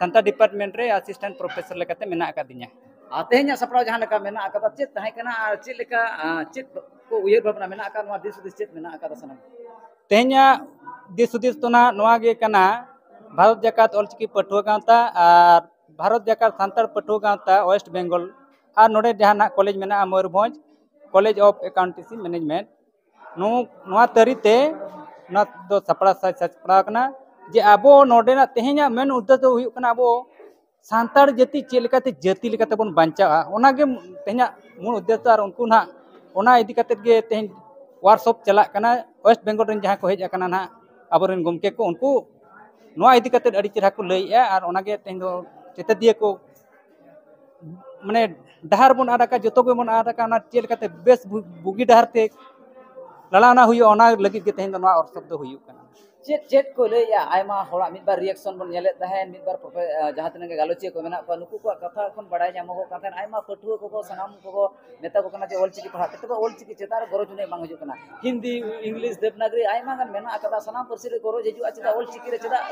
ᱥᱟᱱᱛᱟᱲ ᱰᱤᱯᱟᱨᱴᱢᱮᱱᱴ ᱨᱮ ᱟᱥᱤᱥᱴᱮᱱᱴ ᱯᱨᱚᱯᱷᱮᱥᱚᱨ ᱞᱮᱠᱟᱛᱮ ᱢᱮᱱᱟᱜ ᱟᱠᱟᱫᱤᱧᱟ᱾ ᱟᱨ ᱛᱮᱦᱮᱧᱟᱜ ᱥᱟᱯᱲᱟᱣ ᱡᱟᱦᱟᱸ ᱞᱮᱠᱟ ᱢᱮᱱᱟᱜ ᱟᱠᱟᱫᱟ, ᱪᱮᱫ ᱛᱟᱦᱮᱸ ᱠᱟᱱᱟ ᱟᱨ ᱪᱮᱫ ᱞᱮᱠᱟ, ᱟᱨ ᱪᱮᱫ ᱠᱚ ᱩᱭᱦᱟᱹᱨ ᱵᱷᱟᱵᱽᱱᱟ ᱢᱮᱱᱟᱜ ᱟᱠᱟᱫ, ᱱᱚᱣᱟ ᱫᱤᱥ ᱦᱩᱫᱤᱥ ᱪᱮᱫ ᱢᱮᱱᱟᱜ ᱟᱠᱟᱫᱟ ᱥᱟᱱᱟᱢ? ᱛᱮᱦᱮᱧᱟᱜ ᱫᱤᱥ ᱦᱩᱫᱤᱥ ᱫᱚ ᱱᱟᱦᱟᱜ ᱱᱚᱣᱟ ᱜᱮ ᱠᱟᱱᱟ, ᱵᱷᱟᱨᱚᱛ ᱡᱟᱠᱟᱛ ᱚᱞᱪᱤᱠᱤ ᱯᱟᱹᱴᱷᱩᱣᱟᱹ ᱜᱟᱶᱛᱟ ᱟᱨ ᱵᱷᱟᱨᱚᱛ ᱡᱟᱠᱟᱛ ᱥᱟᱱᱛᱟᱲ ᱯᱟᱹᱴᱷᱩᱣᱟᱹ ᱜᱟᱶᱛᱟ ᱳᱭᱮᱥᱴ ᱵᱮᱝᱜᱚᱞ ᱟᱨ ᱱᱚᱰᱮ ᱡᱟᱦᱟᱸ ᱱᱟᱦᱟᱜ ᱠᱚᱞᱮᱡᱽ ᱢᱮᱱᱟᱜᱼᱟ Mayurbhanj, College of Accountancy Management, ᱱᱚ- ᱱᱚᱣᱟ ᱛᱟᱹᱨᱤ ᱛᱮ ᱚᱱᱟ ᱫᱚ ᱥᱟᱯᱲᱟᱣ ᱥᱟᱡᱽ ᱥᱟᱯᱲᱟᱣ ᱠᱟᱱᱟ ᱡᱮ ᱟᱵᱚ ᱱᱚᱰᱮᱱᱟᱜ ᱛᱮᱦᱮᱧᱟᱜ ᱢᱮᱱ ᱩᱫᱽᱫᱮᱥ ᱫᱚ ᱦᱩᱭᱩᱜ ᱠᱟᱱᱟ ᱟᱵᱚ ᱥᱟᱱᱛᱟᱲ ᱡᱟᱹᱛᱤ ᱪᱮᱫ ᱞᱮᱠᱟᱛᱮ ᱡᱟᱹᱛᱤ ᱞᱮᱠᱟᱛᱮ ᱵᱚᱱ ᱵᱟᱧᱪᱟᱣᱟ, ᱚᱱᱟᱜᱮ ᱛᱮᱦᱮᱧᱟᱜ ᱢᱩᱞ ᱩᱫᱽᱫᱮᱥ ᱫᱚ᱾ ᱟᱨ ᱩᱱᱠᱩ ᱱᱟᱦᱟᱜ ᱚᱱᱟ ᱤᱫᱤ ᱠᱟᱛᱮᱫ ᱜᱮ ᱛᱮᱦᱮᱧ ᱣᱟᱨᱠᱥᱚᱯ ᱪᱟᱞᱟᱜ ᱠᱟᱱᱟ᱾ ᱳᱭᱮᱥᱴ ᱵᱮᱝᱜᱚᱞ ᱨᱮᱱ ᱡᱟᱦᱟᱸ ᱠᱚ ᱦᱮᱡ ᱟᱠᱟᱱᱟ ᱱᱟᱦᱟᱜ ᱟᱵᱚᱨᱮᱱ ᱜᱚᱢᱠᱮ ᱠᱚ, ᱩᱱᱠᱩ ᱱᱚᱣᱟ ᱤᱫᱤ ᱠᱟᱛᱮᱫ ᱟᱹᱰᱤ ᱪᱮᱦᱨᱟ ᱠᱚ ᱞᱟᱹᱭᱮᱜᱼᱟ᱾ ᱟᱨ ᱚᱱᱟᱜᱮ ᱛᱮᱦᱮᱧ ᱫᱚ ᱪᱮᱛᱟᱫᱤᱭᱟᱹ ᱠᱚ ᱢᱟᱱᱮ ᱰᱟᱦᱟᱨ ᱵᱚᱱ ᱟᱫ ᱟᱠᱟᱫ, ᱡᱚᱛᱚ ᱜᱮᱵᱚᱱ ᱟᱫ ᱟᱠᱟᱫ, ᱚᱱᱟ ᱪᱮᱫ ᱞᱮᱠᱟᱛᱮ ᱵᱮᱥ ᱵᱩ- ᱵᱩᱜᱤ ᱰᱟᱦᱟᱨ ᱛᱮ ᱞᱟᱲᱟᱣᱱᱟ ᱦᱩᱭᱩᱜᱼᱟ, ᱚᱱᱟ ᱞᱟᱹᱜᱤᱫ ᱜᱮ ᱛᱮᱦᱮᱧ ᱫᱚ ᱱᱚᱣᱟ ᱣᱟᱨᱠᱥᱚᱯ ᱫᱚ ᱦᱩᱭᱩᱜ ᱠᱟᱱᱟ᱾ ᱪᱮᱫ ᱪᱮᱫ ᱠᱚ ᱞᱟᱹᱭᱮᱜᱼᱟ? ᱟᱭᱢᱟ ᱦᱚᱲᱟᱜ ᱢᱤᱫ ᱵᱟᱨ ᱨᱤᱭᱮᱠᱥᱚᱱ ᱵᱚᱱ ᱧᱮᱞᱮᱫ ᱛᱟᱦᱮᱸᱫ, ᱢᱤᱫ ᱵᱟᱨ ᱯᱨᱚᱯᱷᱮ- ᱟᱸ, ᱡᱟᱦᱟᱸ ᱛᱤᱱᱟᱹᱜ ᱜᱮ ᱜᱟᱞᱚᱪᱤᱭᱟᱹ ᱠᱚ ᱢᱮᱱᱟᱜ ᱠᱚᱣᱟ, ᱱᱩᱠᱩ ᱠᱚᱣᱟᱜ ᱠᱟᱛᱷᱟ ᱠᱷᱚᱱ ᱵᱟᱲᱟᱭ ᱧᱟᱢᱚᱜᱚᱜ ᱠᱟᱱ ᱛᱟᱦᱮᱸᱫ ᱟᱭᱢᱟ ᱯᱟᱹᱴᱷᱩᱣᱟᱹ ᱠᱚᱠᱚ, ᱥᱟᱱᱟᱢ ᱠᱚᱠᱚ ᱢᱮᱛᱟ ᱠᱚ ᱠᱟᱱᱟ ᱡᱮ ᱚᱞᱪᱤᱠᱤ ᱯᱟᱲᱦᱟᱜ ᱯᱮ, ᱛᱚᱵᱮ ᱚᱞᱪᱤᱠᱤ ᱪᱮᱛᱟᱱ ᱨᱮ ᱜᱚᱨᱚᱡᱽ ᱩᱱᱟᱹᱜ ᱵᱟᱝ ᱦᱤᱡᱩᱜ ᱠᱟᱱᱟ᱾ ᱦᱤᱱᱫᱤ, ᱤᱝᱞᱤᱥ, ᱫᱮᱵᱽᱱᱟᱜᱽᱨᱤ ᱟᱭᱢᱟ ᱜᱟᱱ ᱢᱮᱱᱟᱜ ᱟᱠᱟᱫᱟ, ᱥᱟᱱᱟᱢ ᱯᱟᱹᱨᱥᱤ ᱨᱮ ᱜᱚᱨᱚᱡᱽ ᱦᱤᱡᱩᱜᱼᱟ, ᱪᱮᱫᱟᱜ ᱚᱞᱪᱤᱠᱤ ᱨᱮ ᱪᱮᱫᱟᱜ,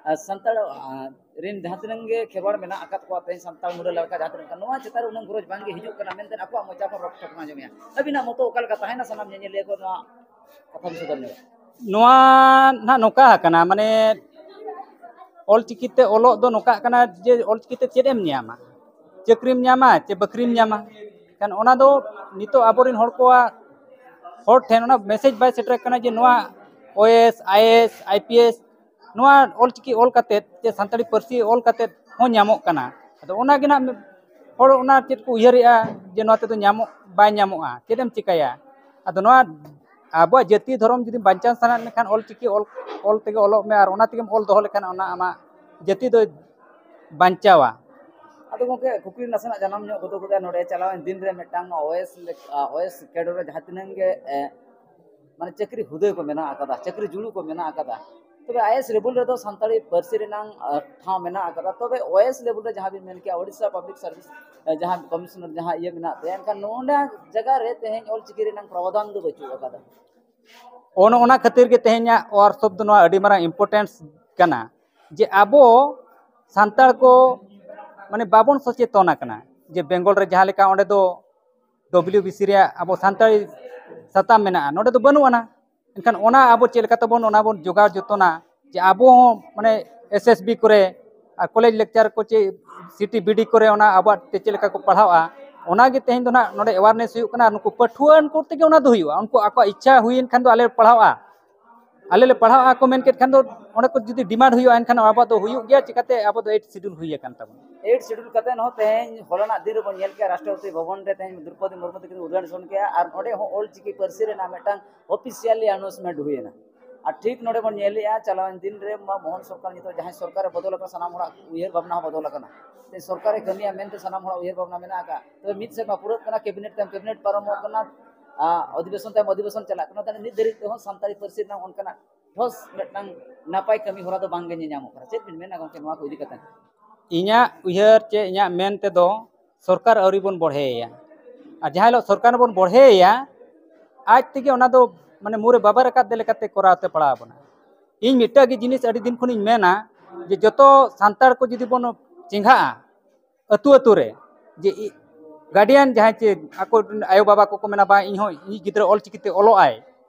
ᱟᱸ, ᱥᱟᱱᱛᱟᱲ, ᱟᱸ, ᱨᱮᱱ ᱡᱟᱦᱟᱸ ᱛᱤᱱᱟᱹᱜ ᱜᱮ ᱠᱷᱮᱨᱣᱟᱲ ᱢᱮᱱᱟᱜ ᱟᱠᱟᱫ ᱠᱚᱣᱟ, ᱛᱮᱦᱮᱧ ᱥᱟᱱᱛᱟᱲ ᱢᱩᱰᱟᱹ ᱞᱮᱠᱟ ᱡᱟᱦᱟᱸ ᱛᱤᱱᱟᱹᱜ ᱠᱟᱱᱟ, ᱱᱚᱣᱟ ᱪᱮᱛᱟᱱ ᱨᱮ ᱩᱱᱟᱹᱜ ᱜᱚᱨᱚᱡᱽ ᱵᱟᱝᱜᱮ ᱦᱤᱡᱩᱜ ᱠᱟᱱᱟ ᱢᱮᱱᱛᱮ ᱟᱠᱚᱣᱟᱜ ᱢᱚᱪᱟ ᱠᱷᱚᱱ ᱨᱚᱲ ᱴᱷᱚᱠ ᱟᱸᱡᱚᱢᱮᱜᱼᱟ᱾ ᱟᱹᱵᱤᱱᱟᱜ ᱢᱚᱛᱚ ᱚᱠᱟ ᱞᱮᱠᱟ ᱛᱟᱦᱮᱱᱟ, ᱥᱟᱱᱟᱢ ᱧᱮᱧᱮᱞᱤᱭᱟᱹ ᱠᱚ ᱱᱚᱣᱟ ᱠᱟᱛᱷᱟ ᱵᱤᱱ ᱥᱚᱫᱚᱨ ᱧᱚᱜᱟ? ᱱᱚᱣᱟ ᱱᱟᱦᱟᱜ ᱱᱚᱝᱠᱟ ᱟᱠᱟᱱᱟ, ᱢᱟᱱᱮ ᱚᱞᱪᱤᱠᱤ ᱛᱮ ᱚᱞᱚᱜ ᱫᱚ ᱱᱚᱝᱠᱟ ᱟᱠᱟᱱᱟ ᱡᱮ ᱚᱞᱪᱤᱠᱤ ᱛᱮ ᱪᱮᱫ ᱮᱢ ᱧᱟᱢᱟ, ᱪᱟᱹᱠᱨᱤᱢ ᱧᱟᱢᱟ ᱪᱮ ᱵᱟᱹᱠᱨᱤᱢ ᱧᱟᱢᱟ? ᱠᱷᱟᱱ ᱚᱱᱟ ᱫᱚ ᱱᱤᱛᱚᱜ ᱟᱵᱚᱨᱮᱱ ᱦᱚᱲ ᱠᱚᱣᱟᱜ, ᱦᱚᱲ ᱴᱷᱮᱱ ᱚᱱᱟ ᱢᱮᱥᱮᱡᱽ ᱵᱟᱭ ᱥᱮᱴᱮᱨ ᱠᱟᱱᱟ ᱡᱮ ᱱᱚᱣᱟ ᱳᱭᱮᱥ, ᱟᱭᱮᱥ, ᱟᱭᱯᱤᱮᱥ ᱱᱚᱣᱟ ᱚᱞᱪᱤᱠᱤ ᱚᱞ ᱠᱟᱛᱮᱫ ᱥᱮ ᱥᱟᱱᱛᱟᱲᱤ ᱯᱟᱹᱨᱥᱤ ᱚᱞ ᱠᱟᱛᱮᱫ ᱦᱚᱸ ᱧᱟᱢᱚᱜ ᱠᱟᱱᱟ᱾ ᱟᱫᱚ ᱚᱱᱟ ᱜᱮ ᱱᱟᱜ ᱦᱚᱲ ᱚᱱᱟ ᱪᱮᱫ ᱠᱚ ᱩᱭᱦᱟᱹᱨᱮᱜᱼᱟ ᱡᱮ ᱱᱚᱣᱟ ᱛᱮᱫᱚ ᱧᱟᱢᱚᱜ, ᱵᱟᱭ ᱧᱟᱢᱚᱜᱼᱟ, ᱪᱮᱫ ᱮᱢ ᱪᱤᱠᱟᱹᱭᱟ? ᱟᱫᱚ ᱱᱚᱣᱟ ᱟᱵᱚᱣᱟᱜ ᱡᱟᱹᱛᱤ ᱫᱷᱚᱨᱚᱢ ᱡᱩᱫᱤ ᱵᱟᱧᱪᱟᱣ ᱥᱟᱱᱟᱭᱮᱫ ᱢᱮᱠᱷᱟᱱ ᱚᱞᱪᱤᱠᱤ ᱚᱞ, ᱚᱞ ᱛᱮᱜᱮ ᱚᱞᱚᱜ ᱢᱮ, ᱟᱨ ᱚᱱᱟ ᱛᱮᱜᱮᱢ ᱚᱞ ᱫᱚᱦᱚ ᱞᱮᱠᱷᱟᱱ ᱚᱱᱟ ᱟᱢᱟᱜ ᱡᱟᱹᱛᱤ ᱫᱚ ᱵᱟᱧᱪᱟᱣᱟ᱾ ᱟᱫᱚ ᱜᱚᱢᱠᱮ, ᱠᱩᱠᱞᱤ ᱱᱟᱥᱮᱱᱟᱜ ᱡᱟᱱᱟᱢ ᱧᱚᱜ ᱜᱚᱫᱚᱜ ᱠᱟᱱᱟ ᱱᱚᱰᱮ᱾ ᱪᱟᱞᱟᱣᱮᱱ ᱫᱤᱱ ᱨᱮ ᱢᱤᱫᱴᱟᱝ ᱳᱭᱮᱥ ᱞᱮᱠ-, ᱟ, ᱳᱭᱮᱥ ᱠᱮᱰᱟᱨ ᱨᱮ ᱡᱟᱦᱟᱸ ᱛᱤᱱᱟᱹᱜ ᱜᱮ, ᱮ, ᱢᱟᱱᱮ ᱪᱟᱹᱠᱨᱤ ᱦᱩᱫᱟᱹ ᱠᱚ ᱢᱮᱱᱟᱜ ᱟᱠᱟᱫᱟ, ᱪᱟᱹᱠᱨᱤ ᱡᱩᱲᱩ ᱠᱚ ᱢᱮᱱᱟᱜ ᱟᱠᱟᱫᱟ, ᱛᱚᱵᱮ ᱟᱭᱮᱥ ᱞᱮᱵᱮᱞ ᱨᱮᱫᱚ ᱥᱟᱱᱛᱟᱲᱤ ᱯᱟᱹᱨᱥᱤ ᱨᱮᱱᱟᱝ, ᱟ, ᱴᱷᱟᱶ ᱢᱮᱱᱟᱜ ᱟᱠᱟᱫᱟ᱾ ᱛᱚᱵᱮ ᱳᱭᱮᱥ ᱞᱮᱵᱮᱞ ᱨᱮ ᱡᱟᱦᱟᱸ ᱵᱤᱱ ᱢᱮᱱ ᱠᱮᱜᱼᱟ, ᱳᱰᱤᱥᱟ ᱯᱟᱵᱽᱞᱤᱠ ᱥᱟᱨᱵᱷᱤᱥ, ᱮ, ᱡᱟᱦᱟᱸ ᱠᱚᱢᱤᱥᱚᱱᱟᱨ ᱡᱟᱦᱟᱸ ᱤᱭᱟᱹ ᱢᱮᱱᱟᱜ ᱛᱟᱭᱟ, ᱮᱱᱠᱷᱟᱱ ᱱᱚᱰᱮ ᱡᱟᱭᱜᱟ ᱨᱮ ᱛᱮᱦᱮᱧ ᱚᱞᱪᱤᱠᱤ ᱨᱮᱱᱟᱜ ᱯᱨᱟᱣᱫᱷᱟᱱ ᱫᱚ ᱵᱟᱹᱪᱩᱜ ᱟᱠᱟᱫᱟ᱾ ᱚᱱ-, ᱚᱱᱟ ᱠᱷᱟᱹᱛᱤᱨ ᱜᱮ ᱛᱮᱦᱮᱧᱟᱜ ᱣᱟᱨᱠᱥᱚᱯ ᱫᱚ ᱱᱚᱣᱟ ᱟᱹᱰᱤ ᱢᱟᱨᱟᱝ ᱤᱢᱯᱚᱨᱴᱮᱱᱥ ᱠᱟᱱᱟ, ᱡᱮ ᱟᱵᱚ ᱥᱟᱱᱛᱟᱲ ᱠᱚ ᱢᱟᱱᱮ ᱵᱟᱵᱚᱱ ᱥᱚᱪᱮᱛᱚᱱ ᱟᱠᱟᱱᱟ᱾ ᱡᱮ ᱵᱮᱝᱜᱚᱞ ᱨᱮ ᱡᱟᱦᱟᱸ ᱞᱮᱠᱟ ᱚᱸᱰᱮ ᱫᱚ ᱰᱚᱵᱽᱞᱤᱭᱩ ᱵᱤ ᱥᱤ ᱨᱮᱭᱟᱜ ᱟᱵᱚ ᱥᱟᱱᱛᱟᱲᱤ ᱥᱟᱛᱟᱢ ᱢᱮᱱᱟᱜᱼᱟ, ᱱᱚᱰᱮ ᱫᱚ ᱵᱟᱹᱱᱩᱜ ᱟᱱᱟ᱾ ᱮᱱᱠᱷᱟᱱ ᱚᱱᱟ ᱟᱵᱚ ᱪᱮᱫ ᱞᱮᱠᱟ ᱛᱮᱵᱚᱱ ᱚᱱᱟ ᱵᱚᱱ ᱡᱚᱜᱟᱣ ᱡᱚᱛᱚᱱᱟ, ᱡᱮ ᱟᱵᱚ ᱦᱚᱸ ᱢᱟᱱᱮ ᱮᱥ ᱮᱥ ᱵᱤ ᱠᱚᱨᱮ ᱟᱨ ᱠᱚᱞᱮᱡᱽ ᱞᱮᱠᱪᱟᱨ ᱠᱚ ᱪᱮ ᱥᱤ ᱴᱤ ᱵᱤ ᱰᱤ ᱠᱚᱨᱮ ᱚᱱᱟ ᱟᱵᱚᱣᱟᱜ ᱛᱮ ᱪᱮᱫ ᱞᱮᱠᱟ ᱠᱚ ᱯᱟᱲᱦᱟᱣᱟ, ᱚᱱᱟᱜᱮ ᱛᱮᱦᱮᱧ ᱫᱚ ᱱᱟᱜ ᱱᱚᱰᱮ awareness ᱦᱩᱭᱩᱜ ᱠᱟᱱᱟ᱾ ᱟᱨ ᱱᱩᱠᱩ ᱯᱟᱹᱴᱷᱩᱣᱟᱹ ᱠᱚ ᱛᱮᱜᱮ ᱚᱱᱟ ᱫᱚ ᱦᱩᱭᱩᱜᱼᱟ᱾ ᱩᱱᱠᱩ ᱟᱠᱚᱣᱟᱜ ᱤᱪᱪᱷᱟ ᱦᱩᱭᱮᱱ ᱠᱷᱟᱱ ᱫᱚ ᱟᱞᱮ ᱞᱮ ᱯᱟᱲᱦᱟᱜᱼᱟ, ᱟᱞᱮ ᱞᱮ ᱯᱟᱲᱦᱟᱜᱼᱟ ᱠᱚ ᱢᱮᱱ ᱠᱮᱫ ᱠᱷᱟᱱ ᱫᱚ, ᱚᱸᱰᱮ ᱠᱚ ᱡᱩᱫᱤ demand ᱦᱩᱭᱩᱜᱼᱟ, ᱮᱱᱠᱷᱟᱱ ᱟᱵᱚᱣᱟᱜ ᱫᱚ ᱦᱩᱭᱩᱜ ᱜᱮᱭᱟ᱾ ᱪᱤᱠᱟᱹᱛᱮ? ᱟᱵᱚ ᱫᱚ eighth schedule ᱦᱩᱭ ᱟᱠᱟᱱ ᱛᱟᱵᱚᱱᱟ᱾ Eighth schedule ᱠᱟᱛᱮ ᱦᱚᱸ ᱛᱮᱦᱮᱧ ᱦᱚᱞᱟᱱᱟᱜ ᱫᱤᱱ ᱨᱮᱵᱚᱱ ᱧᱮᱞ ᱠᱮᱜᱼᱟ, ᱨᱟᱥᱴᱨᱚᱯᱚᱛᱤ ᱵᱷᱚᱵᱚᱱ ᱨᱮ ᱛᱮᱦᱮᱧ ᱫᱨᱚᱯᱚᱫᱤ ᱢᱩᱨᱢᱩ ᱛᱟᱹᱠᱤᱱ ᱩᱫᱽᱜᱷᱟᱴᱚᱱ ᱠᱮᱜᱼᱟ, ᱟᱨ ᱱᱚᱰᱮ ᱦᱚᱸ ᱚᱞ ᱪᱤᱠᱤ ᱯᱟᱹᱨᱥᱤ ᱨᱮᱱᱟᱜ ᱢᱤᱫᱴᱟᱝ officially announcement ᱦᱩᱭᱮᱱᱟ᱾ ᱟᱨ ᱴᱷᱤᱠ ᱱᱚᱰᱮ ᱵᱚᱱ ᱧᱮᱞᱮᱜᱼᱟ, ᱪᱟᱞᱟᱣᱮᱱ ᱫᱤᱱ ᱨᱮ ᱢᱟ ᱢᱳᱦᱚᱱ ᱥᱚᱨᱠᱟᱨ, ᱱᱤᱛᱚᱜ ᱡᱟᱦᱟᱸᱭ ᱥᱚᱨᱠᱟᱨᱮ ᱵᱚᱫᱚᱞ ᱟᱠᱟᱱᱟ, ᱥᱟᱱᱟᱢ ᱦᱚᱲᱟᱜ ᱩᱭᱦᱟᱹᱨ ᱵᱷᱟᱵᱽᱱᱟ ᱦᱚᱸ ᱵᱚᱫᱚᱞ ᱟᱠᱟᱱᱟ᱾ ᱛᱮ ᱥᱚᱨᱠᱟᱨᱮ ᱠᱟᱹᱢᱤᱭᱟ ᱢᱮᱱᱛᱮ ᱥᱟᱱᱟᱢ ᱦᱚᱲᱟᱜ ᱩᱭᱦᱟᱹᱨ ᱵᱷᱟᱵᱽᱱᱟ ᱢᱮᱱᱟᱜ ᱟᱠᱟᱫ᱾ ᱛᱚᱵᱮ ᱢᱤᱫ ᱥᱮᱨᱢᱟ ᱯᱩᱨᱟᱹᱜ ᱠᱟᱱᱟ, cabinet ᱛᱟᱭᱚᱢ cabinet ᱯᱟᱨᱚᱢᱚᱜ ᱠᱟᱱᱟ, ᱟᱨ ᱚᱫᱷᱤᱵᱮᱥᱚᱱ ᱛᱟᱭᱚᱢ ᱚᱫᱷᱤᱵᱮᱥᱚᱱ ᱪᱟᱞᱟᱜ ᱠᱟᱱᱟ, ᱛᱟᱦᱞᱮ ᱱᱤᱛ ᱫᱷᱟᱹᱨᱤᱡ ᱛᱮᱦᱚᱸ ᱥᱟᱱᱛᱟᱲᱤ ᱯᱟᱹᱨᱥᱤ ᱨᱮᱱᱟᱜ ᱚᱱᱠᱟᱱᱟᱜ ᱴᱷᱚᱥ ᱢᱤᱫᱴᱟᱝ ᱱᱟᱯᱟᱭ ᱠᱟᱹᱢᱤ ᱦᱚᱨᱟ ᱫᱚ ᱵᱟᱝ ᱜᱮ ᱧᱮᱧᱟᱢᱚᱜ ᱠᱟᱱᱟ᱾ ᱪᱮᱫ ᱵᱤᱱ ᱢᱮᱱᱟ ᱜᱚᱢᱠᱮ ᱱᱚᱣᱟ ᱠᱚ ᱤᱫᱤ ᱠᱟᱛᱮ? ᱤᱧᱟᱹᱜ ᱩᱭᱦᱟᱹᱨ ᱪᱮ ᱤᱧᱟᱹᱜ ᱢᱮᱱ ᱛᱮᱫᱚ, ᱥᱚᱨᱠᱟᱨ ᱟᱹᱣᱨᱤ ᱵᱚᱱ ᱵᱚᱲᱦᱮᱭᱟ᱾ ᱟᱨ ᱡᱟᱦᱟᱸ ᱦᱤᱞᱳᱜ ᱥᱚᱨᱠᱟᱨ ᱵᱚᱱ ᱵᱚᱲᱦᱮᱭᱟ, ᱟᱡ ᱛᱮᱜᱮ ᱚᱱᱟ ᱫᱚ ᱢᱟᱱᱮ ᱢᱩᱨᱮ ᱵᱟᱵᱮᱨ ᱟᱠᱟᱫ ᱞᱮᱠᱟᱛᱮ ᱠᱚᱨᱟᱣ ᱛᱮ ᱯᱟᱲᱟᱣ ᱟᱵᱚᱱᱟ᱾ ᱤᱧ ᱢᱤᱫᱴᱟᱝ ᱜᱮ ᱡᱤᱱᱤᱥ ᱟᱹᱰᱤ ᱫᱤᱱ ᱠᱷᱚᱱᱤᱧ ᱢᱮᱱᱟ ᱡᱮ ᱡᱚᱛᱚ ᱥᱟᱱᱛᱟᱲ ᱠᱚ ᱡᱩᱫᱤ ᱵᱚᱱ ᱪᱮᱸᱜᱷᱟᱜᱼᱟ ᱟᱹᱛᱩ ᱟᱹᱛᱩ ᱨᱮ, ᱡᱮ ᱤ-, guardian ᱡᱟᱦᱟᱸᱭ ᱪᱮ ᱟᱠᱚ ᱟᱭᱳᱼᱵᱟᱵᱟ ᱠᱚᱠᱚ ᱢᱮᱱᱟ, "ᱵᱟᱝ, ᱤᱧ ᱦᱚᱸ ᱤᱧᱤᱡ ᱜᱤᱫᱽᱨᱟᱹ ᱚᱞ ᱪᱤᱠᱤᱛᱮ ᱚᱞᱚᱜ ᱟᱭ",